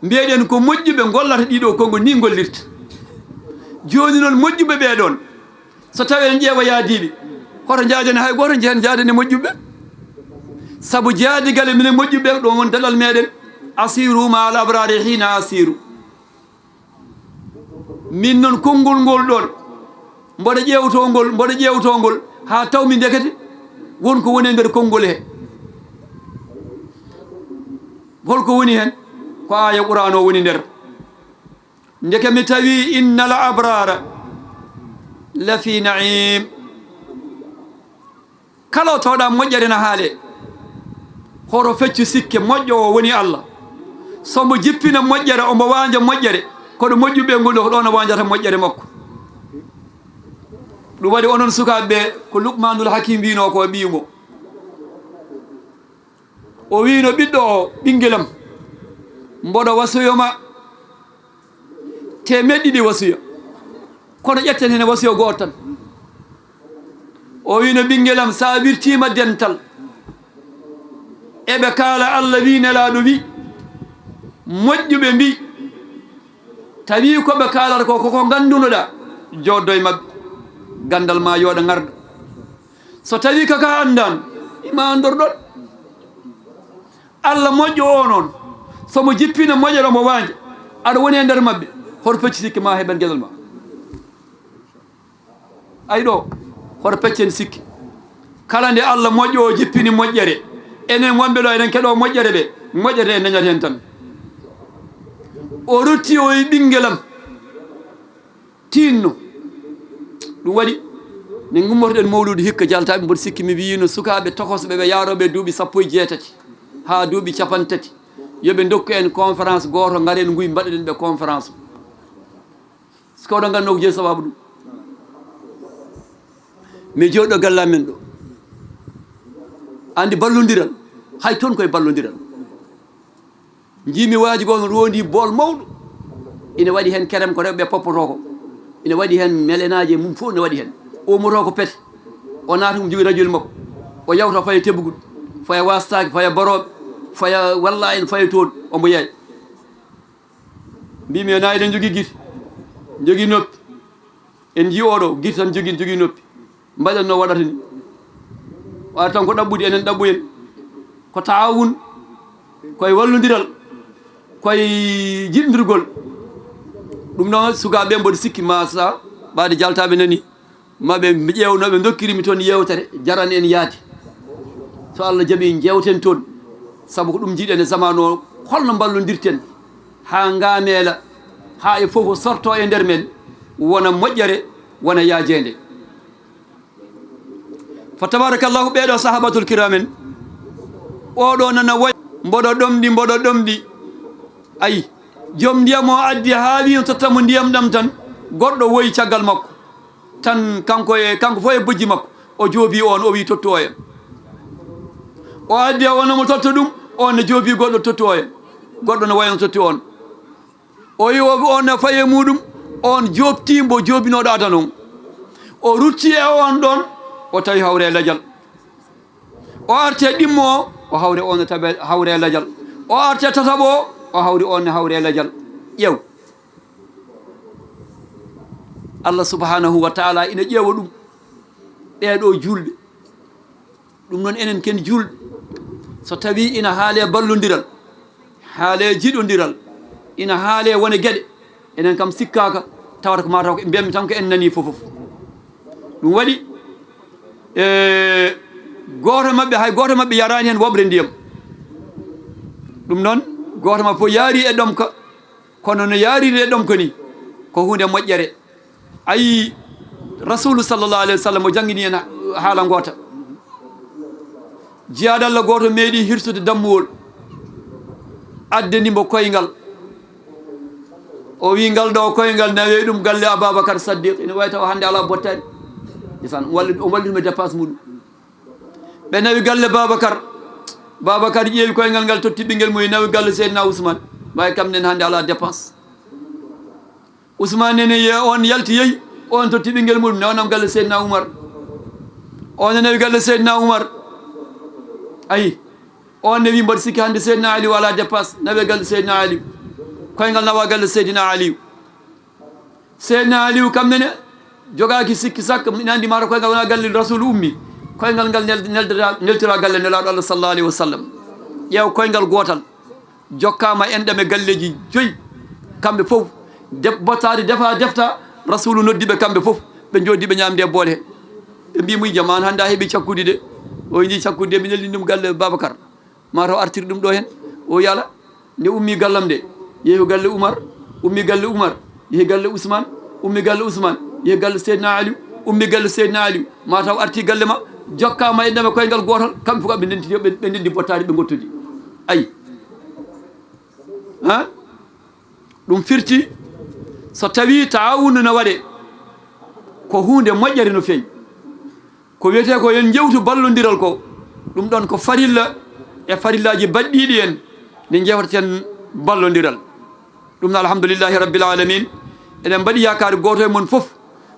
mbiyeɗen ko moƴƴuɓe ngollata ɗiɗo konnguɗi, ni ngollirta. Jooni noon, moƴƴuɓe ɓee ɗoon, so tawii en ƴeewa yaadiiɓe, hoto njaadene hay gooto, njehen njaadene moƴƴuɓe. Sabu jaadigal e minen moƴƴuɓe, ɗoon won daɗal meɗen. Asiru ma al abrari hina asiru. Min noon, konngol ngol ɗoon, mboɗo ƴeewtoo ngol, mboɗo ƴeewtoo ngol, haa tawmi ndekete won ko woni e nder konngol he. Holko woni heen? Ko aaya Qur'aan o woni nder. Ndeke mi tawi, innal abrara lafi naim. Kala o tawɗa moƴƴere na haale, hoto feccu sikke, moƴƴo o woni Allah. So mbo jippina moƴƴere, omo waanja moƴƴere, kono moƴƴuɓe ngol ɗo, ko ɗon o waanjata moƴƴere makko. Ɗum waɗi onon sukaaɓe ɓe, ko Luqmanul Hakim wiino ko ɓiyu mo. O wiino, ɓiɗɗo o, ɓinngel am, mboɗo wasuyo ma teemeɗɗe ɗiɗi wasuya, kono ƴetten heen wasuya gooto tan. O wiino, ɓinngel am, so a wirtiima dental, eɓe kaala Allah wi, Nelaaɗo wi, moƴƴuɓe mbi, tawi ko ɓe kaalata ko, koko nganndunoɗa, jooɗdo e maɓɓe, ganndal ma yooɗa ngarda. So tawi kaka anndan, ima anndorɗon. Allah moƴƴo o noon, so mo jippina moƴƴere, mo waanja, aɗa woni e nder maɓɓe, hoto pecci sikke ma heɓen geɗal ma. Ay ɗo, hoto peccen sikke. Kala nde Allah moƴƴo o jippini moƴƴere, enen wonɓe ɗo, eɗen keɗo moƴƴere ɓe, moƴƴere en dañat heen tan. O rutti o wi, ɓinngel am, tinno. Ɗum waɗi, nde ngummorɗen mawluudu hikka, jaltaaɓe, mboɗo sikki mi wiino sukaaɓe tokosɓe ɓe yaarooɓe duuɓi sappo e jeetati haa duuɓi capanɗe tati, yo ɓe ndokku en conférence gooto, ngaren nguy mbaɗaɗen ɓe conférence. Siko oɗon nganndo ko jeyi sababu ɗum? Mi jooɗo galle amen ɗo. Anndi ballondiral, hay toon koye ballondiral. Njiimi waaji goo no roondi bool mawɗo. Ina waɗi heen kerem ko rewɓe poppotoo ko. Ina waɗi heen melenaaji e mum fof ne waɗi heen. O ummoto ko pete. O naata ko jogi rajoli makko. O yawta faya tebbugol. Faya wastaaki, faya barooɓe, faya walla en, faya toon. Omo yeeya. Mbimi, "Ena eɗen njogii gite, njogii noppi. En njii oɗo, gite tan njogii, njogii noppi. Mbaɗen no waɗata ni. Waɗata tan ko ɗaɓɓude, enen ɗaɓɓoyen. Ko taawun, koye wallondiral, koye jiɗndirgol." Ɗum noon, sukaaɓe mboɗo sikki ma sa ɓaade jaltaaɓe nani. Maɓe ƴeewno ɓe ndokkiri mi toon yeewtere, jarani en yaade. So Allah jaɓi, njeewten toon. Sabu ko ɗum njiɗen e zamaanu o, holno mballondirten haa ngaameela, haa e fof sorto e nder men, wona moƴƴere, wona yaajeende. Fa tabarakallahu, ɓeeɗo sahabatul kiram en, oɗo nana wayi, mboɗo ɗomɗi, mboɗo ɗomɗi. Ayi, joom ndiyam o addi haa wiyi no totta mo ndiyam ɗam tan, goɗɗo woyi caggal makko. Tan kanko e, kanko fof e bojji makko, o joobi on, o wiyi tottu oya. O addi o, no mo totta ɗum, on ne joobi goɗɗo tottu oya. Goɗɗo no waya no totti on. O yi o, on ne fayi e muɗum, on joobti mbo joobinooɗo adana on. O rutti e on ɗon, o tawi hawre e lajal. O arti e ɗimmo o, o hawri on e tabe-, hawre e lajal. O arti e tataɓo o, o hawri on e hawre e lajal. Ƴeew. Allah subhanahu wa ta'ala ina ƴeewa ɗum. Ɓeeɗo juulɓe. Ɗum noon enen ken juulɓe, so tawii ina haalee ballondiral, haalee jiɗondiral, ina haalee wone geɗe, enen kam sikkaaka, tawata ko mataw ko mbiyatmi tan ko en nanii fof fof. Ɗum waɗi, e, gooto maɓɓe, hay gooto maɓɓe yaraani heen woɓre ndiyam. Ɗum noon, gooto maɓɓe fof yaari e ɗomka, kono no yaariri e ɗomka ni, ko huunde moƴƴere. Ayi, Rasulu sallallahu alayhi wa sallam o janngini en haala ngoota. Jiyaaɗo Allah gooto meeɗi hirsude dammuwol, addani mbo koyngal. O wi ngal ɗo koyngal nawe ɗum galle Ababakar Saddiq. Ina wawi taw hannde ala bottaari. Ndeysaan, o walli, o walli ɗum e dépense muɗum. Ɓe nawi galle Babakar. Babakar ƴeewi koyngal ngal, totti ɓinngel mum, nawi galle Seydina Ousmane. Ɓay kam nen hannde ala dépense. Ousmane nene ye-, on yalti yehi, on totti ɓinngel mum, nawanam galle Seydina Oumar. On ne nawi galle Seydina Oumar. Ayi, on ne wi mbaɗi sikki hannde Seydina Aliou ala dépense, nawe galle Seydina Aliou. Koyngal nawa galle Seydina Aliou. Seydina Aliou kam nene jogaaki sikki sakka, ina anndi mata koyngal wona galle Rasulu ummi. Koyngal ngal nel-, neldata-, neltira galle Nelaaɗo Allah sallallahu alayhi wa sallam. Ƴeew koyngal gootal. Jokkaama enɗam e galleeji joyi. Kamɓe fof. Def-, bottaari defa defta, Rasulu noddi ɓe kamɓe fof. Ɓe njooɗi ɓe ñaamde e boole. Ɓe mbi mo, "Jamaan hannde a heɓi cakkuɗi de." O wi cakkuɗi de, mi neldi ɗum galle Babakar. Mataw artir ɗum ɗo heen. O wi ala. Nde ummi gallam nde, yehi galle Umar, ummi galle Umar, yehi galle Ousmane, ummi galle Ousmane, yehi galle Seydina Aliou, ummi galle Seydina Aliou. Mataw arti galle ma, jokkaama e ndema koyngal gootal, kamɓe fof ɓe ndenti, ɓe, ɓe ndendi bottaari, ɓe ngottodi. Ayi. Ha? Ɗum firti, so tawii taawunu no waɗee, ko huunde moƴƴere no feewi. Ko wiyetee ko yen njewtu ballondiral ko, ɗum ɗon ko farilla e farillaaji baɗɗiiɗi en, nde njewtaten ballondiral. Ɗum no alhamdulillahi rabbil alamin. Eɗen mbaɗi yaakaari gooto e mon fof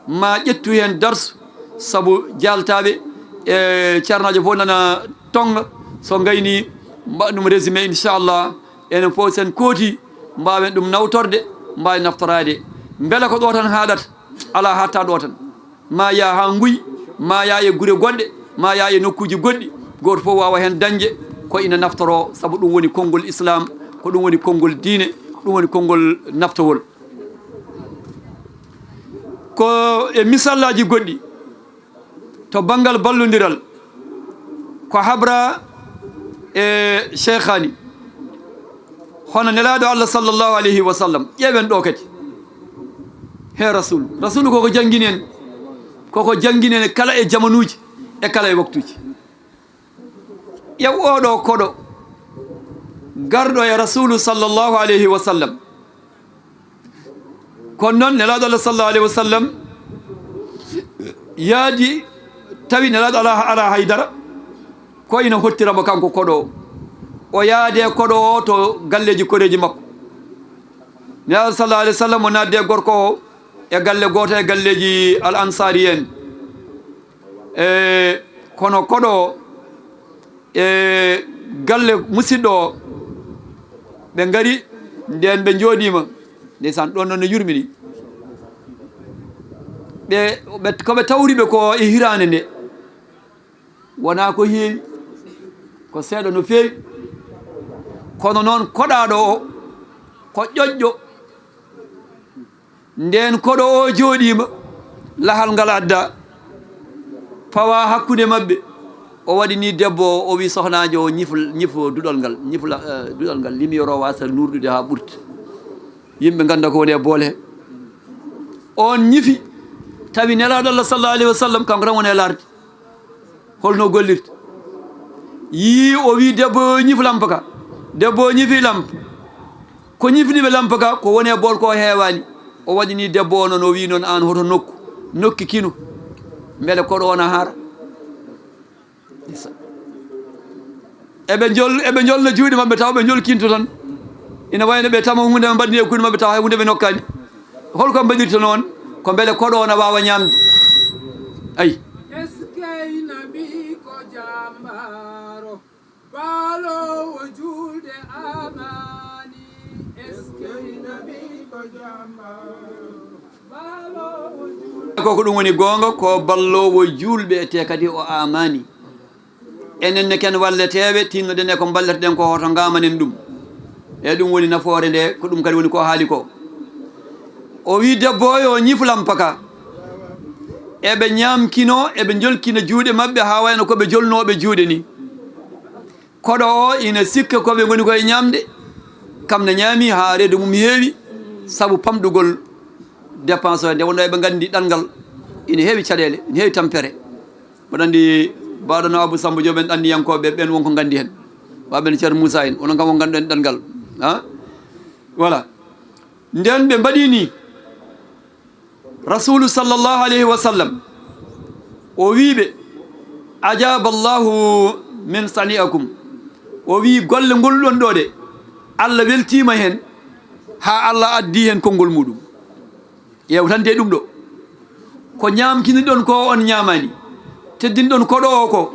ma ƴettu heen darsu, sabu jaaltaaɓe e ceernaajo fof nana tonga, so ngayni mbaɗa ɗum résumé, inchallah, enen fof sen kooti mbaawen ɗum nawtorde, mbaawen naftoraade. Mbela ko ɗo tan haaɗata? Alaa, haaɗata ɗo tan. Ma yaa haa Nguy, ma yaa e gure goɗɗe, ma yaa e nokkuuji goɗɗi, gooto fof waawa heen dañde ko ina naftoroo, sabu ɗum woni konngol Islaam, ko ɗum woni konngol diine, ɗum woni konngol naftowol. Ko e misallaaji goɗɗi to banngal ballondiral, ko habra e Cheikhaani, hono Nelaaɗo Allah sallallahu alayhi wa sallam. Ƴeewen ɗo kadi. He Rasulu. Rasulu koko janngini en, koko janngini en kala e jamanuuji, e kala e waktuuji. Ƴeew oɗo koɗo garɗo e Rasulu sallallahu alayhi wa sallam. Kono noon, Nelaaɗo Allah sallallahu alayhi wa sallam yaadi, tawi Nelaaɗo alaa, alaa haydara, ko ina hottira mo kanko koɗo o. O yaade koɗo o to galleeji koreeji makko. Nelaaɗo sallallahu alayhi wa sallam o naatde e gorko o e galle gooto e galleeji al ansaari en. E, kono koɗo o e galle musidɗo o, ɓe ngari, nden ɓe njooɗiima. Ndeysaan, ɗon noon no yurmini. Ɓe, ɓe, ko ɓe tawri ɓe ko e hiraande nde, wonaa ko heewi, ko seeɗa no feewi. Kono noon koɗaaɗo o, ko ƴoƴƴo. Ndeen koɗo o jooɗiima, lahal ngal adda, fawa hakkunde maɓɓe. O waɗi ni debbo o, o wi sohnaajo o, "Ñif, ñif duɗal ngal, ñif la-, eh, duɗal ngal, limiyoro wasa nuurɗude haa ɓurti. Yimɓe ngannda ko woni e boole he." On ñifi, tawi Nelaaɗo Allah sallallahu alayhi wa sallam, kanko tan woni e laarde. Holno gollirta? Yii, o wi debbo o, "Ñif lampa ka." Debbo o ñifi lampa. Ko ñifni ɓe lampa ka, ko woni e bool ko heewaani. O waɗi ni debbo o noon, o wii noon, "Aan hoto nokku, nokki kino. Mbele koɗo o na haara?" Eɓe njol-, eɓe njolna juuɗe maɓɓe, tawa ɓe njolkinto tan. Ina wayno ɓe tama huunde ɓe mbaɗni e kuuɗe maɓɓe, tawa hay huunde ɓe nokkaani. Holko mbaɗirta noon? Ko mbele koɗo o na waawa ñaamde. Ayi. Eskey nabi ko jambaaro, baaloowo juulde amaani. Eskey nabi ko jambaaro, baaloowo juulde. Ko ko ɗum woni goonga, ko balloowo juulɓe, te kadi o amaani. Enen ne ken walleteeɓe, tinnoɗen e ko mballetoɗen ko, hoto ngamanen ɗum. E ɗum woni nafoore nde, ko ɗum kadi woni ko haali ko. O wi debbo o yo ñifu lampa ka. Eɓe ñaamkino, eɓe njolkina juuɗe maɓɓe haa wayno ko ɓe jolnooɓe juuɗe ni. Koɗo o ina sikka ko ɓe ngoni koye ñaamde. Kam ne ñaami haa reedu mum heewi sabu pamɗugol dépense o. Nde wonno eɓe nganndi ɗanngal ina heewi caɗeele, ina heewi tampere. Mboɗo anndi, mbaɗono Abou Samba Diop en ɗanniyankooɓe ɓen wonko nganndi heen. Waɓen Ceerno Moussa en, onon kam on ngannduɗen ɗanngal. Ha? Voilà. Nden ɓe mbaɗi ni. Rasulu sallallahu alayhi wa sallam, o wii ɓe, "Ajaba Allahu min sani'akum." O wii, "Golle ngol ɗon ɗo de, Allah weltiima heen, haa Allah addi heen konngol muɗum." Ƴeewtante ɗum ɗo. Ko ñaamkiniɗon ko on ñaamaani. Teddinɗon koɗo o ko.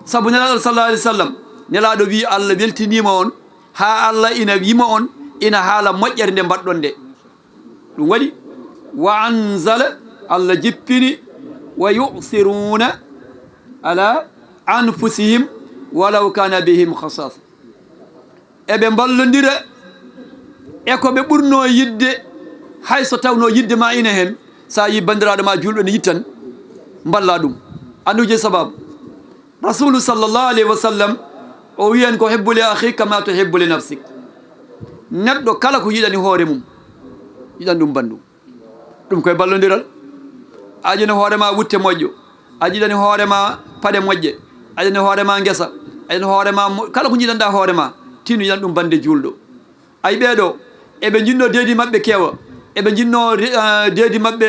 Sabu Nelaaɗo sallallahu alayhi wa sallam, Nelaaɗo wii Allah weltiniima on, haa Allah ina yima on, ina haala moƴƴere nde mbaɗɗon nde. Ɗum waɗi, "Wa anzala", Allah jippini, "Wa yu'siruna ala anfusihim walaw kana bihim khasasa." Eɓe mballondira e ko ɓe ɓurnoo yiɗde, hay so tawnoo yiɗde ma ina heen, so a yii banndiraaɗo ma juulɗo ne yiɗi tan, mballa ɗum. Anndu je sababu. Rasulu sallallahu alayhi wa sallam, o wiyan ko, "Hibbu li akhik kama tuhibbu li nafsik." Neɗɗo kala ko yiɗani hoore mum, yiɗan ɗum banndum. Ɗum koye ballondiral. A yiɗani hoore ma wutte moƴƴo, a yiɗani hoore ma paɗe moƴƴe, a yiɗani hoore ma ngesa, a yiɗani hoore ma mo-, kala ko jiɗanɗa hoore ma, tinu yiɗan ɗum bannde juulɗo. Ay, ɓee ɗo, eɓe njiɗno deedi maɓɓe keewa, eɓe njiɗno re-, ah, deedi maɓɓe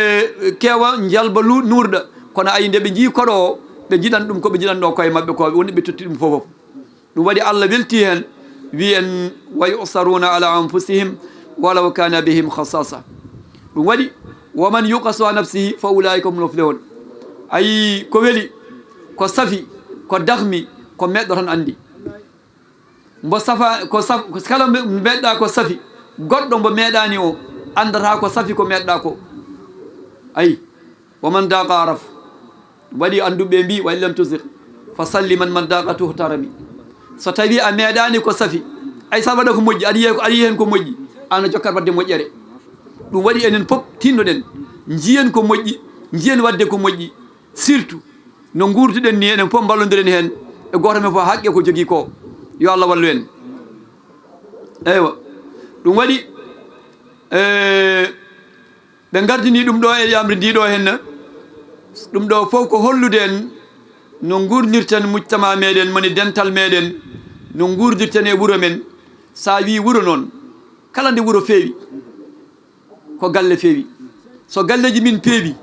keewa njalba lu-, nuurɗa, kono ay, nde ɓe njii koɗo o, ɓe njiɗan ɗum ko ɓe njiɗanno koye maɓɓe ko, woni ɓe totti ɗum fof fof. Ɗum waɗi Allah welti heen, wi en, "Wa yu'saruna ala anfusihim walaw kana bihim khasasa." Ɗum waɗi, "Wa man yuqa shuha nafsihi fa ulaika humul muflihun." Ayi, ko weli, ko safi, ko dahmi, ko meɗɗo tan anndi. Mbo safa, ko saf-, ko kala mbe-, mbeɗɗa ko safi, goɗɗo mbo meeɗani o, anndata ko safi ko meɗɗa ko. Ayi. "Wa man daqa araf." Waɗi annduɓe mbi, "Wa in lam tusiq, fa salli man, man daqa tuhtarami." So tawi a meeɗani ko safi, ay sa waɗa ko moƴƴi, aɗa yiya ko, aɗa yiya heen ko moƴƴi, ana jokkat waɗde moƴƴere. Ɗum waɗi enen fof tinnoɗen, njiyen ko moƴƴi, njiyen waɗde ko moƴƴi. Surtout no nguurtuɗen ni, enen fof mballondiren heen, e gooto men fof haqqe ko jogii ko. Yo Allah wallu en. Eywa, ɗum waɗi, eh, ɓe ngardini ɗum ɗo e yamri ndi ɗo henna. Ɗum ɗo fof ko hollude en no ngurndirten mujtama meɗen, moni dental meɗen, no ngurdirten e wuro men. Sa wi wuro noon, kala nde wuro feewi, ko galle feewi. So galleji min peewi,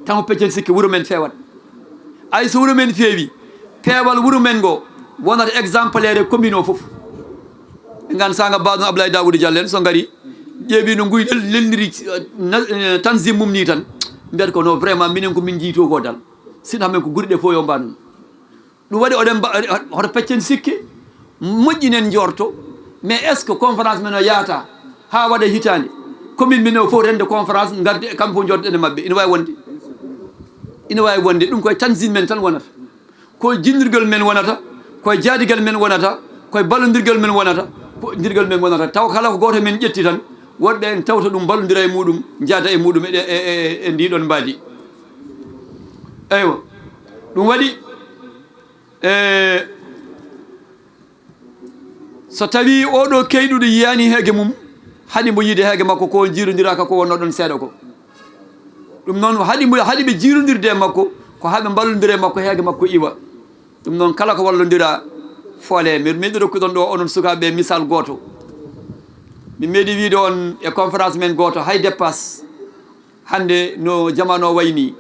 tan ko peccen sikki wuro men feewat. Ay, so wuro men feewi, peewal wuro men ngo wonata exemplaire e commune o fof. En ngan sanga baɗo Abdoulaye Daouda Diallo en, so ngari, ƴeewi no nguy lel-, lelniri, eh, na-, eh, tanzim mum ni tan, mbiyata ko no vraiment minen ko min jiyto ko dal. Sinno men ko guri ɗe fof yo mbaɗ ɗum. Ɗum waɗi oɗen mba-, hoto peccen sikke, moƴƴinen njorto, mais est-ce que conférence men o yahata haa waɗa hitaande? Commune men o fof rende conférence, ngardi e kamɓe fof njortoɗen e maɓɓe. Ina waawi wonde. Ina waawi wonde. Ɗum koye tanzim men tan wonata. Ko jinnirgol men wonata, koye jaadigal men wonata, koye ballondirgol men wonata, ko ndirgol men wonata. Taw kala ko gooto men ƴetti tan, woɗɓe en tawta ɗum, mballondira e muɗum, njaada e muɗum e, e, e, e ndiɗon mbaadi. Eywa. Ɗum waɗi, e, so tawi oɗo keyɗuɗo yiyani heege mum, haɗi mbo yiide heege makko ko jiirodira ka ko wonno ɗon seeɗa ko. Ɗum noon, haɗi mbo, haɗi ɓe jiirodirde e makko, ko haa ɓe mballondira e makko, heege makko iwa. Ɗum noon, kala ko wallondira, foole. Mi, miɗo rokkuɗon ɗo onon sukaaɓe misal gooto. Mi meeɗi wiide on e conférence men gooto, hay dépense hannde no jamaano o wayi nii,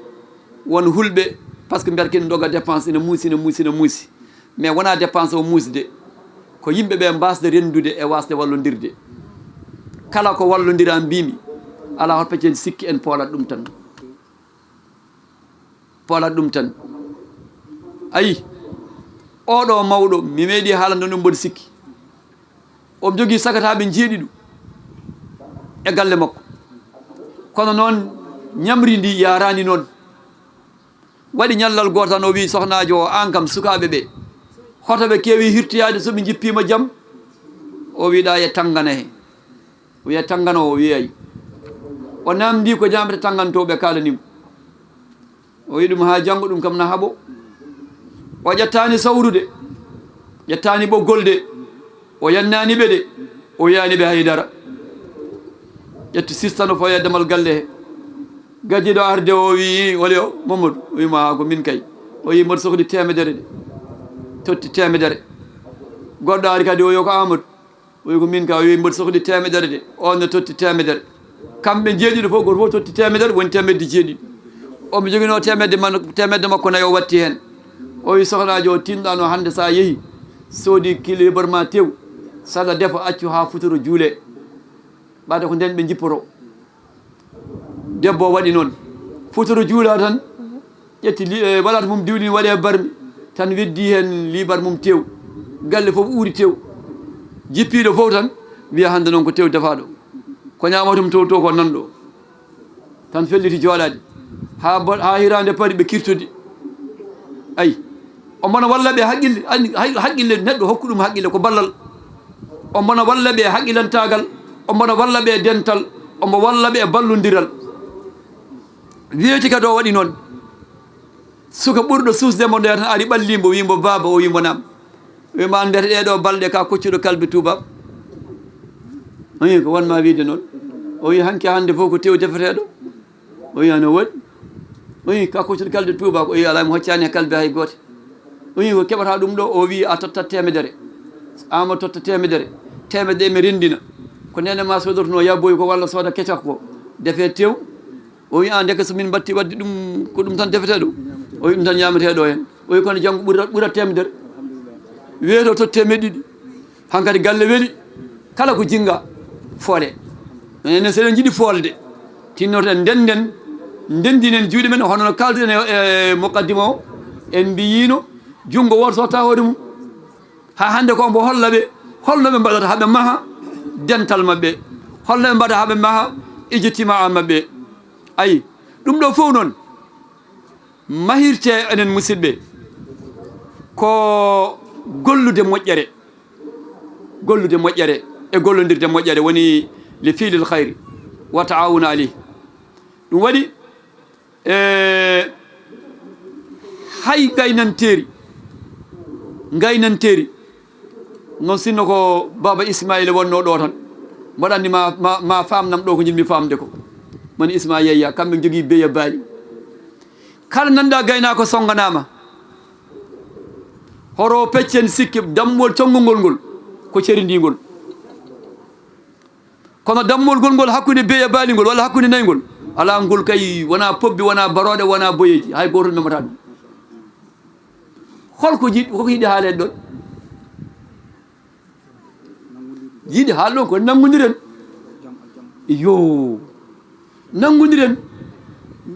won hulɓe, parce que mbiyata ken doga dépense ina muusi, ina muusi, ina muusi. Mais wonaa dépense o muusde, ko yimɓe ɓe mbaasde renndude e waasde wallondirde. Kala ko wallondira mbimi, alaa hoto peccen sikki en poolat ɗum tan. Poolat ɗum tan. Ayi, oɗo mawɗo, mi meeɗi haalande ɗum mboɗo sikki. Omo jogii sakataaɓe njeeɗiɗo e galle makko. Kono noon, ñamri ndi yaaraani noon. Waɗi ñallal gooto tan, o wii sohnaajo o, "Aan kam, sukaaɓe ɓe, hoto ɓe keewi hirtoyaade so ɓe njippiima jam?" O wii, "Ɗa e tanngana he." O wiya, "Tanngana o?" O wiyay. O naamndii ko ñaamata tannganto, ɓe kaalani mo. O wiyi ɗum, "Haa janngo ɗum kam na haɓo." O ƴettaani sawrude, ƴettaani ɓoggol de, o yannaani ɓe de, o wiyaani ɓe hay dara. Ƴetti sista no fawi e damal galle he. Gaddiiɗo arde o, o wiyi, "Holi o, Mamadou?" O wiyi mo, "Haa ko min kay." O wiyi, "Mboɗo sohli teemedere de, totti teemedere." Goɗɗo ari kadi, o wiyi, "Ko Amadou?" O wiyi, "Ko min ka." O wiyi, "Mboɗo sohli teemedere de." On ne totti teemedere. Kamɓe njeeɗiɗo fof, gooto fof totti teemedere, woni teemedde jeeɗiɗi. Omo joginoo teemedde man, teemedde makko nayi o watti heen. O wiyi sohnaajo o, "Tinɗano hannde, so a yehi, soodi kilo liibar ma tew, sada defa, accu haa futuro juule. Ɓaade ko ndeen ɓe njippoto." Debbo o waɗi noon. Futuro juula tan, ƴetti li-, e, waɗata mum diwlin, waɗe barmi, tan weddi heen liibar mum tew. Galle fof uuri tew. Jippiiɗo fof tan wiya, "Hannde noon ko tew defaaɗo. Ko ñaamatum to, to ko nanɗo." Tan felliti jooɗaade. Haa bo-, haa hiraande pari ɓe kirtodi. Ayi. Omo walla ɓe haqqille, an-, hay haqqille, neɗɗo hokku ɗum haqqille ko ballal. Omo walla ɓe haqqilantaagal, omo walla ɓe dental, omo walla ɓe ballondiral. Weeti kadi o waɗi noon. Suka ɓurɗo suusde mo nde tan ari ɓalli mbo, wii mbo, "Baaba?" O wii mbo, "Naam." Wii mo, "Aan mbiyata ɗee ɗoo balɗe ka koccuɗo kalbe tuubaako?" O wii, "Ko won ma wiide noon?" O wii, "Hanki hannde fof ko tew defeteeɗo." O wiya, "No woɗɗi." O wiyi, "Ka koccuɗo kalbe tuubaako?" O wiyi, "Alaa, mi hoccaani e kalbe hay goote." O wiyi, "Ko keɓataa ɗum ɗo?" O wiyi, "A tottat teemedere." Ama totta teemedere. Teemedere mi renndina. Ko neene ma soodotonoo, yabboyi ko walla sooda kecak ko. Defee tew. O wiyi, "Aan, ndeke so min mbatti waɗde ɗum, ko ɗum tan defetee ɗo?" O wiyi, "Ɗum tan ñaametee ɗo heen." O wiyi, "Kono janngo ɓura, ɓura teemedere." Weeto totti teemedde ɗiɗi. Hankadi galle weli, kala ko jinnga, foole. Enen, so eɗen njiɗi foolde, tinnoten, ndennden, ndenndinen juuɗe men, hono no kaalduɗen e, e muqaddima o, en mbiyiino, junngo wooto sotta hoore mum. Haa hannde ko mbo holla ɓe, holno ɓe mbaɗata haa ɓe maha dental maɓɓe, holno ɓe mbaɗata haa ɓe maha ijtimaa maɓɓe. Ayi, ɗum ɗo fof noon, mahirte enen musidɓe, ko gollude moƴƴere, gollude moƴƴere e gollondirde moƴƴere woni li fiilil khayri wa taawuna alayhi. Ɗum waɗi, e, hay gaynanteeri, gaynanteeri, non sinno ko Baaba Ismaila wonnoo ɗo tan, mboɗo anndi ma, ma, ma faamnam ɗo ko njiɗmi faamde ko. Moni Ismaila Yayya, kamɓe njogii beya baali. Kala nanɗa gaynaako sonnganaama, horo peccen sikke, dammuwol conngol ngol, ko ceri ndi ngol. Kono dammuwol ngol, ngol hakkunde beya baali ngol, walla hakkunde nayi ngol, alaa, ngol kay wonaa pobbi, wonaa barooɗe, wonaa boyeeji, hay gooto memata ɗum. Holko jiɗ-, koko yiɗi haaleede ɗon? Jiɗi haal ɗon ko nanngondiren. Iyo. Nanngondiren,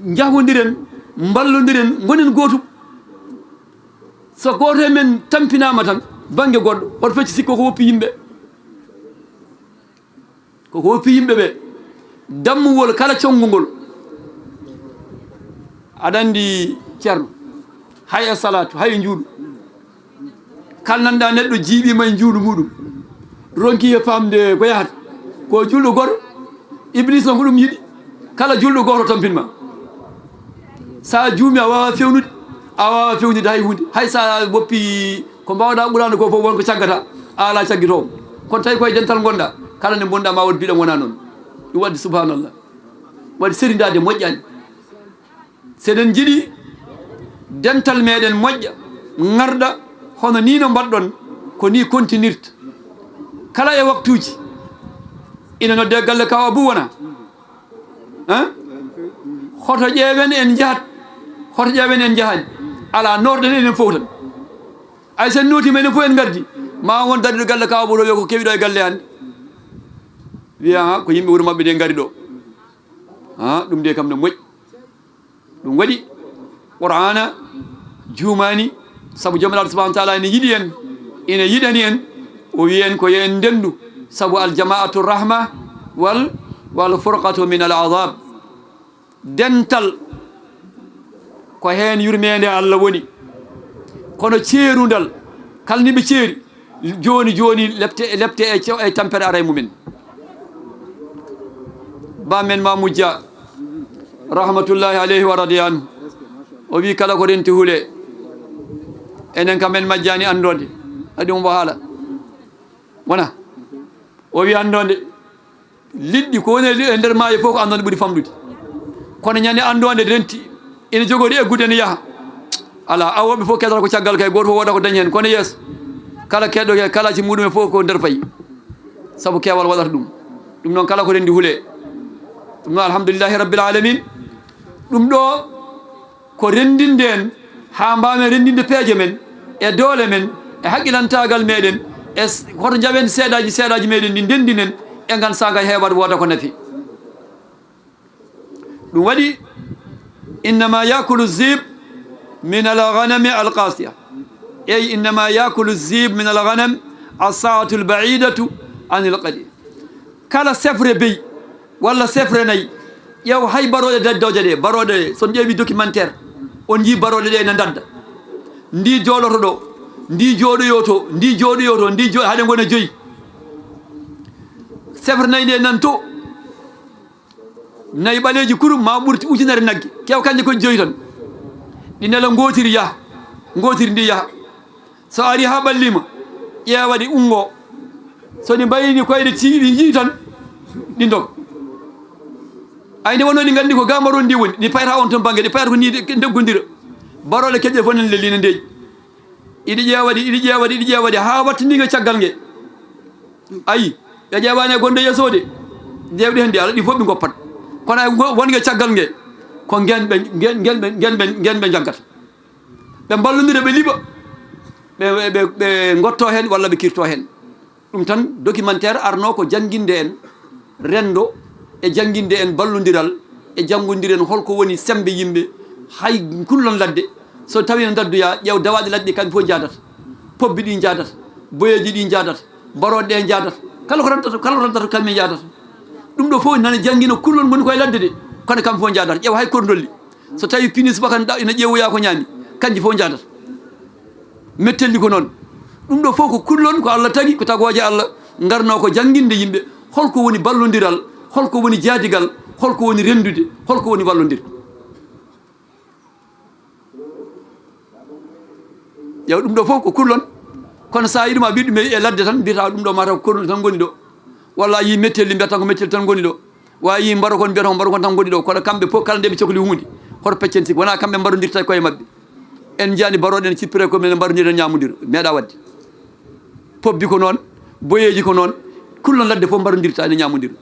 njagondiren, mballondiren, ngonen gootum. So gooto e men tampinaama tan, bannge goɗɗo, hoto fecci sikko ko woppi yimɓe. Ko ko woppi yimɓe ɓe. Dammuwol kala conngungol. Aɗa anndi, Ceerno, hay e salaatu, hay e njuulu. Kala nanɗa neɗɗo jiiɓiima e njuulu muɗum, ronki e faamde ko yahata, ko juulɗo gooto. Iblis noon ko ɗum yiɗi. Kala juulɗo gooto tampinma. Sa juumi, a waawa fewnude, a waawa fewnude hay huunde. Hay sa woppi ko mbaawɗa Qur'aana ko fof, won ko caggata, a alaa caggitoowo. Kono tawi koye dental ngonɗa, kala nde mbonɗa ma wood biɗam wona noon. Ɗum waɗde, subhanallah. Waɗi serindaade moƴƴaani. So eɗen njiɗi dental meɗen moƴƴa, ŋarɗa, hono ni no mbaɗɗon, ko ni kontinirta. Kala e waktuuji, Ina noddee galle kaw Abu wona? Hein? Hoto ƴeewen en njahat, hoto ƴeewen en njahani. Alaa, noorɗen enen fof tan. Ay, so en nootiima enen fof en ngardi, ma won daɗɗo galle kaw Abu ɗo, wiya ko kewi ɗo e galle hannde. Wiya, "Ha, ko yimɓe wuro maɓɓe nde ngari ɗo." Ha, ɗum de kam ne moƴƴi. Ɗum waɗi Qur'aana juumaani, sabu Joomiraaɗo subhaanahu wa taala ene yiɗi en, ene yiɗani en. O wiyi en ko yo en ndenndu, sabu aljamaatu rahma wal, wal furqatu min al azab. Dental ko heen yurmeende Allah woni, kono ceerundal, kala ni ɓe ceeri, jooni jooni lepte, lepte e ce-, e tampere ara e mumen. Ba men Mamoudou Dia, rahmatullahi alayhi wa radiya anhu, o wi kala ko renti huule, enen kam en majjani anndonde, haɗi mo haala. Wona? O wi anndonde, liɗɗi ko woni e li-, e nder maayo fof ko anndonde ɓuri famɗude. Kono ñande anndonde renti, ina jogori eggude ene yaha. Alaa, awooɓe fof kedata ko caggal kay, gooto fof wooda ko dañi heen. Kono yeeso, kala keɗɗo ke, kala ci muɗum e fof ko nder fayi. Sabu keewal waɗata ɗum. Ɗum noon kala ko rendi huule. Ɗum noon alhamdulillahi rabbil alamin. Ɗum ɗo ko renndinde en, haa mbaawen renndinde peeje men, e doole men, e haqqilantaagal meɗen, e s-, hoto njawen seeɗaaji, seeɗaaji meɗen ɗi ndenndinen, e ngan saanga heewat wooda ko nafi. Ɗum waɗi, "Innama yakulu zib min al ghanami al qasiya." Ey, "Innama yakulu zib min al ghanam as saatu al baidatu an al qali." Kala sefre beyi walla sefre nayi, ƴeew hay barooɗe daddooje ɗe, barooɗe ɗe, so on ƴeewi documentaire, on njii barooɗe ɗe ene ndadda. Ndi jooɗoto ɗo, ndi jooɗoyo to, ndi jooɗoyo to, ndi jooɗo, haɗe ngona joyi. Sefre nayi ɗe nan to, nayi ɓaleeji kurum ma ɓurti ujunere nagge, keew kanje ko joyi tan. Ɗi nela ngootiri yaha, ngootiri ndi yaha. So ari haa ɓalliima, ƴeewa ɗi unngoo. So ɗi mbayni koyɗe tiiɗi njii tan, ɗi ndog. Ay, nde wonno ɗi nganndi ko ga maroon ndi woni, ɗi payata on ton bannge, ɗi payata ko ni ɗe ndeggondira. Barooɗe keƴe fof nan lelli ne ndeeƴi. Iɗi ƴeewa ɗi, iɗi ƴeewa ɗi, iɗi ƴeewa ɗi, haa wattindinga caggal nge. Ayi, ɓe ƴeewaani e gonɗo yeeso de. Ƴeewɗi heen de, ala ɗi fof ɓe ngoppat. Kono ay, ngo-, wonge caggal nge, ko ngeen ɓe, ngeen, ngeen ɓe, ngeen ɓe, ngeen ɓe njaggata. Ɓe mballondira, ɓe liɓa, ɓe, ɓe, ɓe, ɓe ngotto heen walla ɓe kirto heen. Ɗum tan, documentaire arno ko jannginde en renndo, e jannginde en ballondiral, e janngondiren holko woni semmbe yimɓe. Hay kullon ladde, so tawi no ndaddoya, ƴeew dawaaɗi ladde ɗi, kamɓe fof njaadata. Pobbi ɗi njaadata, boyeeji ɗi njaadata, barooɗe ɗe njaadata. Kala ko rentata, kala ko rentata, kamɓe njaadata. Ɗum ɗo fof nana janngina kullon ngoni koye ladde de, kono kamɓe fof njaadata. Ƴeew hay korndolli. So tawi pini subaka ne ɗa-, ina ƴeewoya ko ñaami, kanji fof njaadata. Mettelli ko noon. Ɗum ɗo fof ko kullon, ko Allah tagi, ko tagooje Allah ngarno ko jannginde yimɓe. Holko woni ballondiral, holko woni jaadigal, holko woni renndude, holko woni wallondir. Ƴeew, ɗum ɗo fof ko kullon. Kono so a yiɗi ma ɓiɗɗo me e ladde tan, mbiyata ɗum ɗo mataw ko kornuɗo tan ngoni ɗo. Walla a yii mettelli, mbiyata tan ko mettelli tan ngoni ɗo. Wa yii mbaro kon, mbiyata ko mbaro kon tan ngoni ɗo. Kono kamɓe fof kala nde ɓe cokli huunde, hoto peccen sikki. Wona kamɓe mbarondirta e koye maɓɓe. En njiyaani barooɗe en cippira ko men mbarondir en ñaamondira. Meeɗa waɗde. Pobbi ko noon, boyeeji ko noon, kullon ladde fof mbarondirta ene ñaamondira.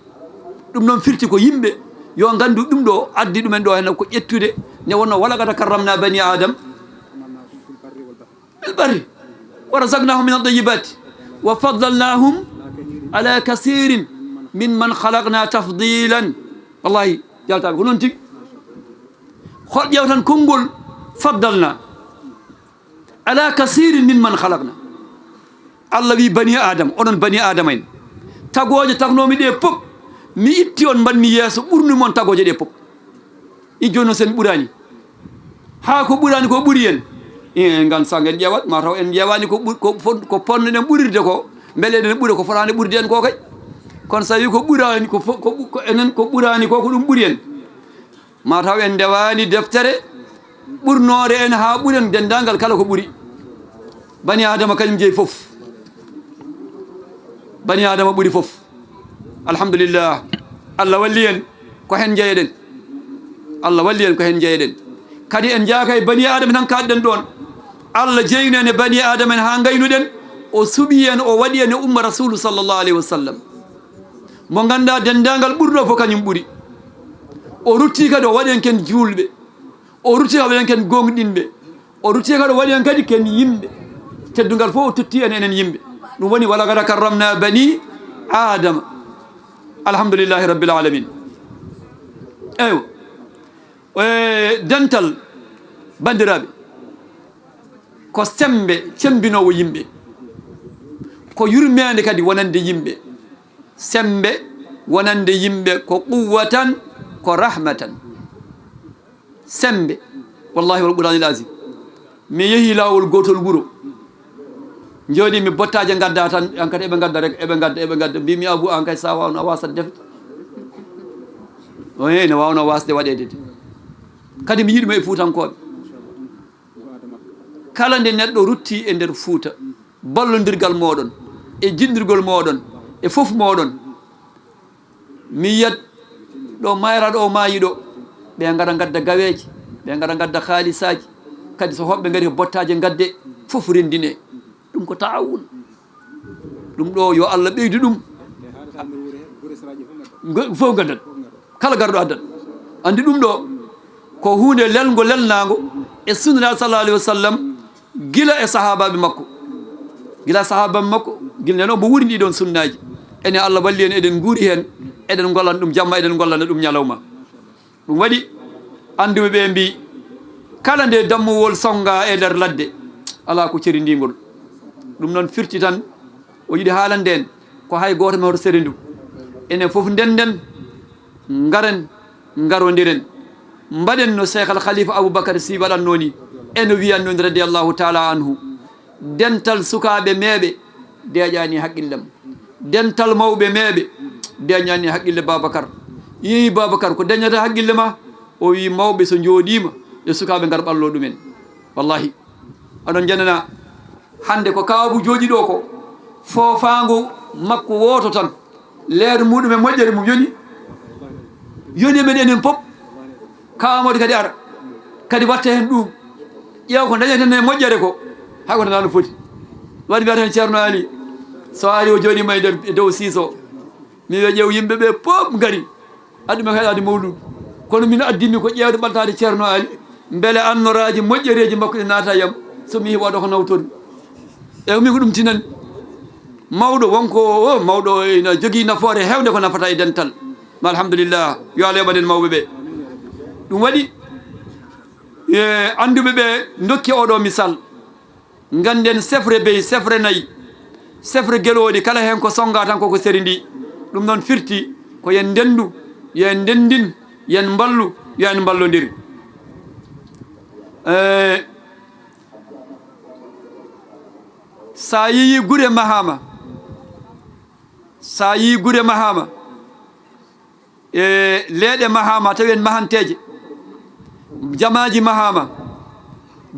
Ɗum noon firti ko yimɓe yo nganndu ɗum ɗo addi ɗumen ɗo heen ko ƴettude nde wonno walaqad karramna bani Adam bil barri wa razaqnahum min at-tayyibati wa faddalnahum ala kasirin mimman khalaqna tafdilan. Wallahi, jaltaaɓe ko noon tigi. Hol ƴeew tan konngol faddalna. Ala kasirin mimman khalaqna. Allah wi bani Adama, onon bani Adama en. Tagooje tagnoomi ɗe pop, mi itti on mbanmi yeeso ɓurnuɗi mon tagooje ɗe pop. I jooni noon sen ɓuraani. Haa ko ɓuraani ko ɓuri en. En ngan sanga en ƴeewat, ma taw en ƴeewaani ko ɓur-, ko fon-, ko ponnoɗen ɓurirde ko, mbele eɗen ɓura ko fotaani ɓurde en ko kay. Kono so tawi ko ɓuraani, ko fo-, ko ɓu-, ko enen ko ɓuraani ko, ko ɗum ɓuri en. Ma taw en ndewaani deftere ɓurnoore en haa ɓuren denndaangal kala ko ɓuri. Bani Adama kañum jeyi fof. Bani Adama ɓuri fof. Alhamdulillah. Allah walli en ko heen njeyeɗen. Allah walli en ko heen njeyeɗen. Kadi en njaaka e bani Adama tan kaaɗɗen ɗoon. Allah jeyno en e bani Adama en haa ngaynuɗen. O suɓi en, o waɗi en e umma Rasulu sallallahu alayhi wa sallam. Mo ngannduɗaa denndaangal ɓurɗo fof kañum ɓuri. O rutti kadi o waɗi en ken juulɓe. O rutti kadi o waɗi en ken gooŋɗinɓe. O rutti kadi o waɗi en kadi ken yimɓe. Teddungal fof o totti en enen yimɓe. Ɗum woni: "Wa laqad karramna bani Adama." Alhamdulillahi rabbil alamin. Eywa. E, dental, banndiraaɓe, ko semmbe semmbinoowo yimɓe, ko yurmeende kadi wonande yimɓe, semmbe wonande yimɓe, ko quwwatan, ko rahmatan. Semmbe, wallahi wal Qur'anil azim. Mi yehi laawol gootol wuro, njooɗii mi, bottaaje ngadda tan, an kadi eɓe ngadda rek, eɓe ngadda, eɓe ngadda. Mbiimi: "Abu, an kay sa waawno a waasat defde." O, "Eey, ne waawno waasde waɗeede de." Kadi mi yiɗi mo e Fuutankooɓe. Kala nde neɗɗo rutti e nder Fuuta, ballondirgal mooɗon, e jiɗndirgol mooɗon, e fof mooɗon, mi yiyat ɗo mayra ɗo maayi ɗo, ɓe ngara ngadda gaweeje, ɓe ngara ngadda haalisaaji. Kadi so hoɓɓe ngari, bottaaje ngadde, fof renndine. Ɗum ko taawun. Ɗum ɗo yo Allah ɓeydu ɗum. Ngo-, fof ngaddat. Kala garɗo addat. Anndi ɗum ɗo ko huunde lelngo lelnaango e sunna sallallahu alaihi wasallam, gila e sahaabaaɓe makko. Gila sahaabaaɓe makko, gila nden o mo wuuri ɗii ɗoon sunnaaji. Enen Allah walli en, eɗen nguuri heen, eɗen ngollana ɗum jamma, eɗen ngollana ɗum ñalawma. Ɗum waɗi annduɓe ɓe mbii, kala nde dammuwol sonngaa e nder ladde, alaa ko cerindingol. Ɗum noon firti tan, o yiɗi haalande en ko hay gooto men hoto serendu. Enen fof ndennden, ngaren, ngarondiren. Mbaɗen no Cheikh Al Khalifa Aboubacar Sy waɗannoo ni, e no wiyannoo ni, radiyallahu taala anhu. Dental sukaaɓe meeɓe deeƴaani haqqille am. Dental mawɓe meeɓe deeƴaani haqqille Babacar. Yehi Babacar, ko deeƴnata haqqille ma? O wi, mawɓe so njooɗiima, yo sukaaɓe ngar ɓallo ɗumen. Wallahi. Aɗon njanana hannde ko Kaabu jooɗi ɗo ko, foofaango makko wooto tan. Leer muɗum e moƴƴere mum yoni. Yoni men enen pop. Kaamode kadi ara. Kadi watta heen ɗum. Ƴeew ko dañeten e moƴƴere ko. Hay ko no foti. Waɗi mbiyata heen Ceerno Ali. So ari o jooɗiima e nder, e dow siiso. Mi wiya ƴeew yimɓe ɓe pop ngari. Addu mi kadi addi mawludu. Kono min addimi ko ƴeewde ɓaltaade Ceerno Ali. Mbele annoraaji moƴƴereeji makko ɗi naata yam. So mi heɓi waɗa ko nawtori. E min ko ɗum tinani. Mawɗo wonko, o mawɗo ina jogii nafoore heewde ko nafata e dental. Ma alhamdulillah, yo Allah yoɓanen mawɓe ɓe. Ɗum waɗi, e, annduɓe ɓe ndokki oɗo misal. Ngannden sefre beyi, sefre nayi, sefre gelooɗi, kala heen ko sonngaa tan koko seri ndi. Ɗum noon firti ko yen ndendu, yo en ndendin, yo en mballu, yo en mballondir. E, Sa yiyii gure mahaama, sa yiyii gure mahaama, e leeɗe mahaama, tawi en mahanteeje, jamaaji mahaama,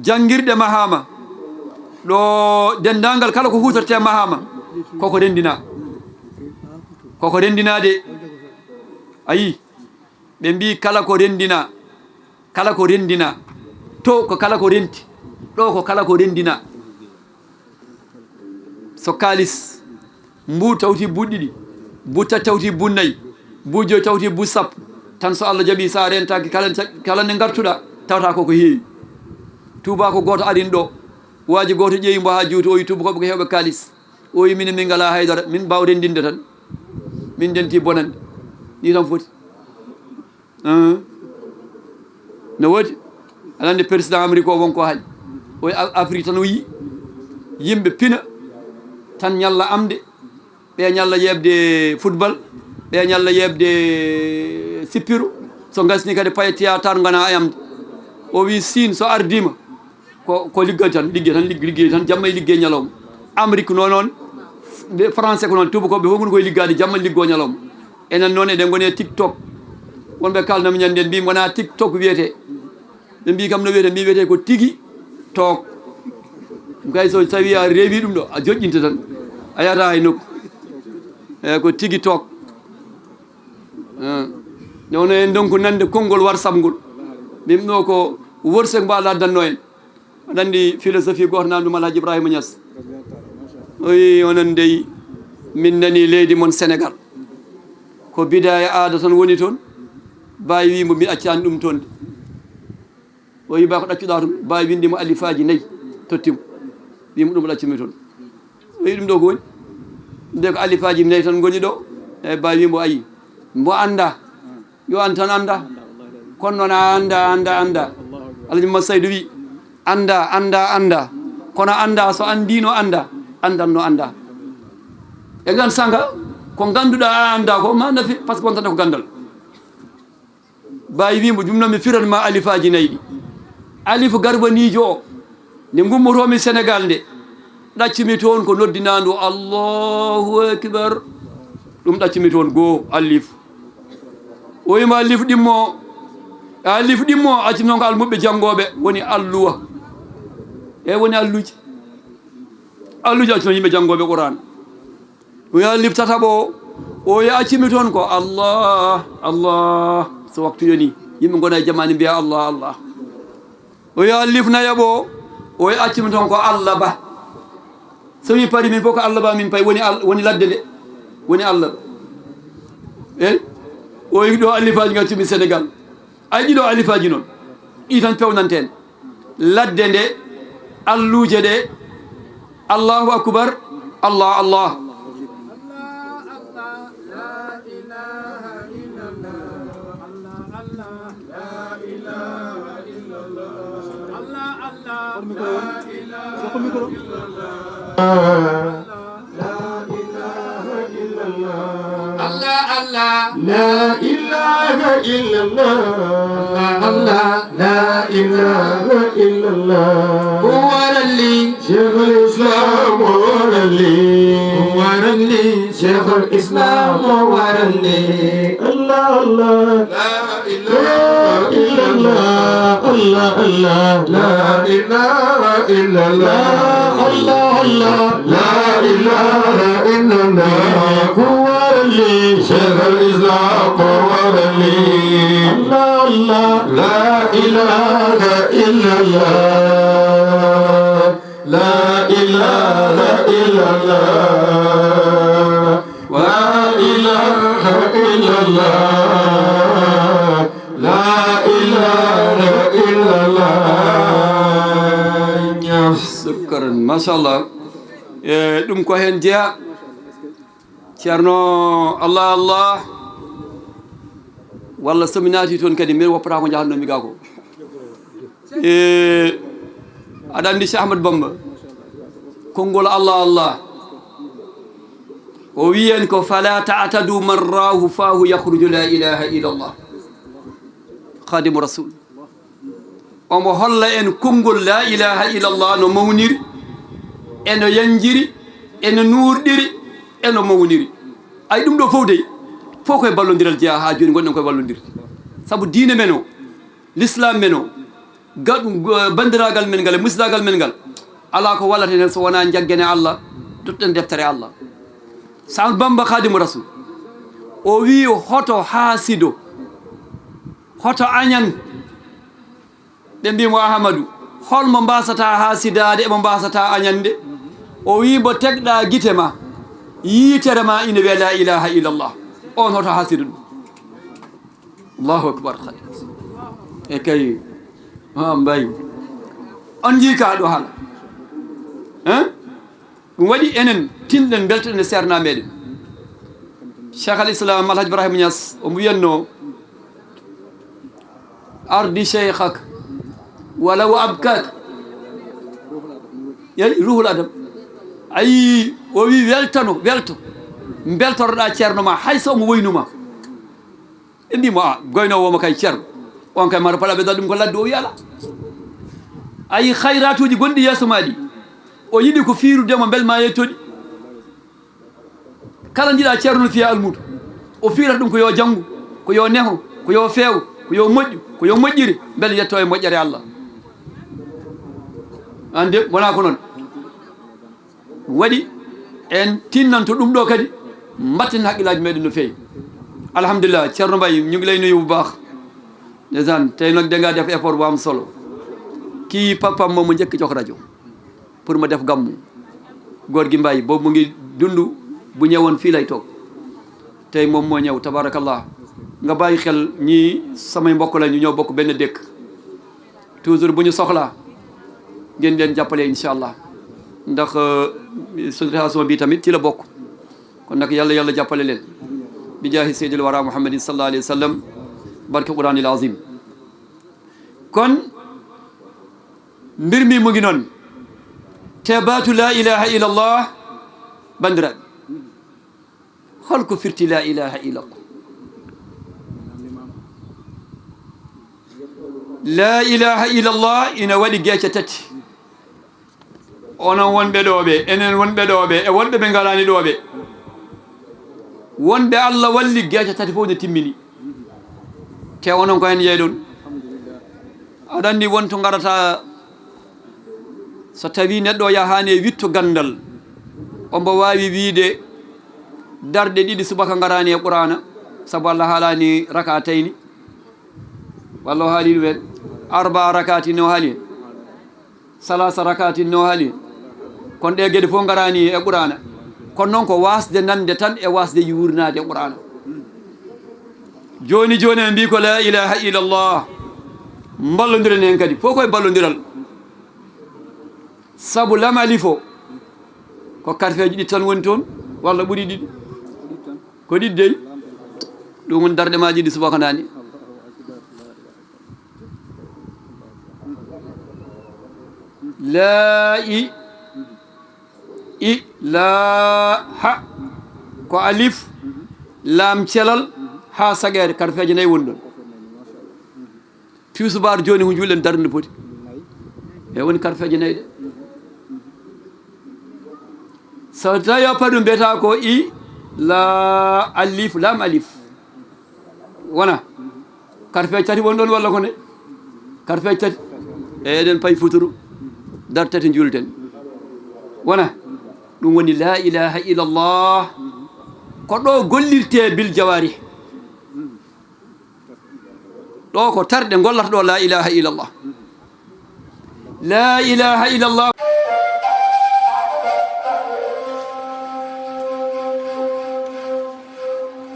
janngirɗe mahaama, ɗo denndaangal kala ko huutortee mahaama, koko renndinaa. Koko renndinaa de. A yii, ɓe mbii kala ko renndinaa, kala ko renndinaa. To ko kala ko renti, ɗo ko kala ko renndinaa. So kaalis, mbu tawti buuɗi ɗiɗi, bu tati tawti buuɗi nayi, bu joyi tawti buuɗi sappo, tan so Allah jaɓi, sa rentaaki kala, kala nde ngartuɗa, tawata koko heewi. Tuubaako gooto arin ɗo, waaji gooto ƴeewi mbo haa juuti, o wi tuubakooɓe ko heewɓe kaalis. O wi minen min ngalaa haydara, min mbaaw renndinde tan. Min ndenti bonande. Ni tan foti. Hum. No woodi? Aɗa anndi président Amérique o wonko haali. O wi A-, Afrique tan o yii. Yimɓe pina tan ñalla amde. Ɓe ñalla yeɓde football. Ɓe ñalla yeɓde sippiro. So ngasni kadi paye théâtre ngona ayamde. O wi Siin so ardiima. Ko, ko liggey tan, liggey tan, ligg-, liggey tan, jamma e liggey ñalawma. Amérique noon, noon, nde français ko noon, tuubakooɓe fof ngoni koye liggaade, jamma liggo ñalawma. Enen noon eɗen ngoni e TikTok. Wonɓe kaalnami ñande, mbii wonaa TikTok wiyetee. Ɓe mbii kam no wiyetee, mbii wiyetee ko tigi took. Ɗum kay so tawi a reewi ɗum ɗo, a joƴƴinte tan. A yahata hay nokku. Eyi, ko tigi took. Ah. Nde wonno en ndonku nande konngol WhatsApp ngol. Mbimi ɗo ko wërsëg mbo Allah addanno en. Aɗa anndi philosophie gooto nan ɗum Alhaji Ibrahima Niass. O wi, onon dey, min nani leydi mon Sénégal. Ko bidaaya aada tan woni toon. Baawi wii mbo, "Mi accaani ɗum toon de." O wii, "Baa, ko ɗaccuɗaa toon?" Baawi winndi mo alifaaji nayi, totti mo. Wii mo, "Ɗum ɗaccumi toon." O wii, "Ɗum ɗo ko woni?" "Nde ko alifaaji nayi tan ngoni ɗo." Eyi, Baawi wii mbo, "Ayi, mbo anndaa. Yo aan tan anndaa. Kono noon a anndaa, anndaa, anndaa." Alhaji Mamadu Saydu wii, "Anndaa, anndaa, anndaa. Kono anndaa, so anndiino anndaa, anndanno anndaa." E ngaan saanga, ko ngannduɗaa a anndaa ko, ma nafi, par ce que wonta ko ganndal. Baawi wii mbo, "Ɗum noon mi firan ma alifaaji nayi ɗi. Alifu garbaniijo o, nde ngummotoomi Senegaal nde, ɗaccumi toon ko noddinaandu Allahu Akbar. Ɗum ɗaccumi toon, goo, alif." O wii mo, "Alif ɗimmo o, alif ɗimmo o, accumi noon ko almuɓɓe janngooɓe, woni alluwa. E woni alluji. Alluji accumi noon yimɓe janngooɓe Qur'aan." O wii, "Alif tataɓo o, o wii accumi toon ko Allah, Allah. So waktu yoni, yimɓe ngona e jamaani mbiya Allah, Allah." O wii, "Alif nayaɓo o, o wii accumi toon ko Allah ba. So mi pari min fof ko Allah ba min payi, woni Al-, woni ladde nde, woni Allah ba." Eyi, o wii ɗo alifaaji ngaccumi Senegaal. Ay ɗiɗo alifaaji noon, ɗi tan pewnanten. Ladde nde, alluuje ɗe, Allahu Akbar, Allah, Allah. Allah, Allah. La ilaha illallah. Allah, Allah. La ilaha illallah. Ko waral lii? Cheikhul Islam o waral lii. Ko waral lii? Cheikhul Islam o waral lii. Allah, Allah. La ilaha illallah. Allah, Allah. La ilaha illallah. Allah, Allah. La ilaha illallah. Ko waral lii? Cheikhul Islam o waral lii. Allah, Allah. La ilaha illallah. La ilaha illallah. La ilaha illallah. La ilaha illallah. Shukran. Machallah. E, ɗum ko heen jeyaa. Ceerno, Allah, Allah. Walla so mi naati toon kadi, mbeɗa woppata ko njahatnoo mi gaa ko. E, aɗa anndi Cheikh Ahmad Bamba, konngol Allah, Allah. O wii en ko, "Fala ta'tadu man raahu faahu yakhruju la ilaha illallah." Khadimu Rasul. Omo holla en konngol la ilaha illallah no mawniri, e no yanjiri, e no nuurɗiri, e no mawniri. Ay ɗum ɗo fof dey, fof koye ballondiral jeyaa haa jooni ngonɗen koye ballondirde. Sabu diine men o, l'islam men o, ga-, go-, banndiraagal men ngal e musidaagal men ngal, alaa ko wallata en heen so wonaa njaggene Allah, totten deftere Allah. Cheikh Ahmad Bamba Khadimu Rasul, o wii, "Hoto haasido, hoto añan." Ɓe mbii mo, "Ahamadu, hol mo mbaasataa haasidaade, e mo mbaasataa añande?" O wii, "Mbo tegɗaa gite ma, yitere ma ina wiyee la ilaha illallah. On hoto haasido ɗum." Allahu akbar. E kay, ha, mbay. On njii ka ɗo haala. Hein? Ɗum waɗi enen tinɗen mbeltoɗen e seernaa meɗen. Cheikh al Islam Alhaji Ibrahima Niass, omo wiyatnoo, "Ardi cheikhak walaw abkak." Yeyi, ruhul adam. Ayi, o wi, "Weltano, welto. Mbeltoroɗaa ceerno ma, hay so omo woynuma." Ɓe mbii mo, "A, goynoowo mo kay ceerno. On kay maro paɗa ɓe ɗum ko ladde." O wi, "Alaa." Ayi, hayratuuji gonɗi yeeso maa ɗi, o yiɗi ko fiirude mo, mbel ma yettoɗi. Kala njiɗa ceerno no fiya almuudo, o fiirata ɗum ko yo janngu, ko yo neho, ko yo feew, ko yo moƴƴu, ko yo moƴƴiri, mbele yetto e moƴƴere Allah. Ande, wonaa ko noon. Ɗum waɗi en tinnanto ɗum ɗo kadi, mbatten haqqillaaji meɗen no feewi. Alhamdulillah, Ceerno Mbaye, ñu ngi lay nuyu bu baax. Ndeysaan, tey nag dangaa def effort bu am solo. Kii papaam moom mu njëkk jox rajo pour ma def gàmmu. Góor gi Mbaye, boobu mu ngi dund, bu ñëwoon fii lay toog. Tey moom moo ñëw, tabarakallah. Nga bàyyi xel, ñii samay mbokk la, ñu ñoo bokk benn dëkk. Toujours bu ñu soxlaa, ngeen leen jàppale, incha allah. Ndax, euh, suñu fédération bi tamit ci la bokk. Kon nag, yàlla, yàlla jàppale leen. Bi jaahi Seydil Wara Muhammadin sallallahu alayhi wa sallam, barke Quraanil Azim. Kon, mbir mi mu ngi noonu. Te baatu laa ilaha illallah, bandiraɓe. Hol ko firti laa ilaha illallah? Laa ilaha illallah ina waɗi geece tati. Onon wonɓe ɗo ɓe, enen wonɓe ɗo ɓe, e wonɓe ɓe ngaraani ɗo ɓe. Wonɓe Allah walli geece tati fof ne timmini. Te onon ko hen yeyɗon. Aɗa anndi won to ngarata, so tawi neɗɗo yahaani e witto ganndal, ombo waawi wiide darɗe ɗiɗi subaka ngaraani e Qur'aana, sabu Allah haalaani rak'atayni, walla o haali ɗum en, arba'a rak'atin o haali en, salasa rak'atin o haali en. Kono ɗe geɗe fof ngaraani e Qur'aana. Kono noon ko waasde nande tan e waasde yuurnaade e Qur'aana. Jooni jooni en mbii ko laa ilaha illallah. Mballondiren heen kadi. Fof koye ballondiral. Sabu lam alif o, ko karfeeji ɗiɗi tan woni toon, walla ɓuri ɗiɗi? Ko ɗiɗi dey. Ɗum woni darɗe maaji ɗi subaka naani. Laa i, i, laa ha. Ko alif, laam celal, haa sageere, karfeeje nayi woni ɗoon. Tusubaar jooni ko njuulen darnde poti. E woni karfeeje nayi ɗe. So tawi a paɗum mbiyata ko i, laa, alif, laam, alif. Wona. Karfeeje tati woni ɗoon walla ko ne? Karfeeje tati. E eɗen payi futuru. Dar tati njuulten. Wona. Ɗum woni laa ilaha illallah. Ko ɗo gollirte bil jawarih. Ɗo ko tarɗe gollata ɗo laa ilaha illallah. Laa ilaha illallah.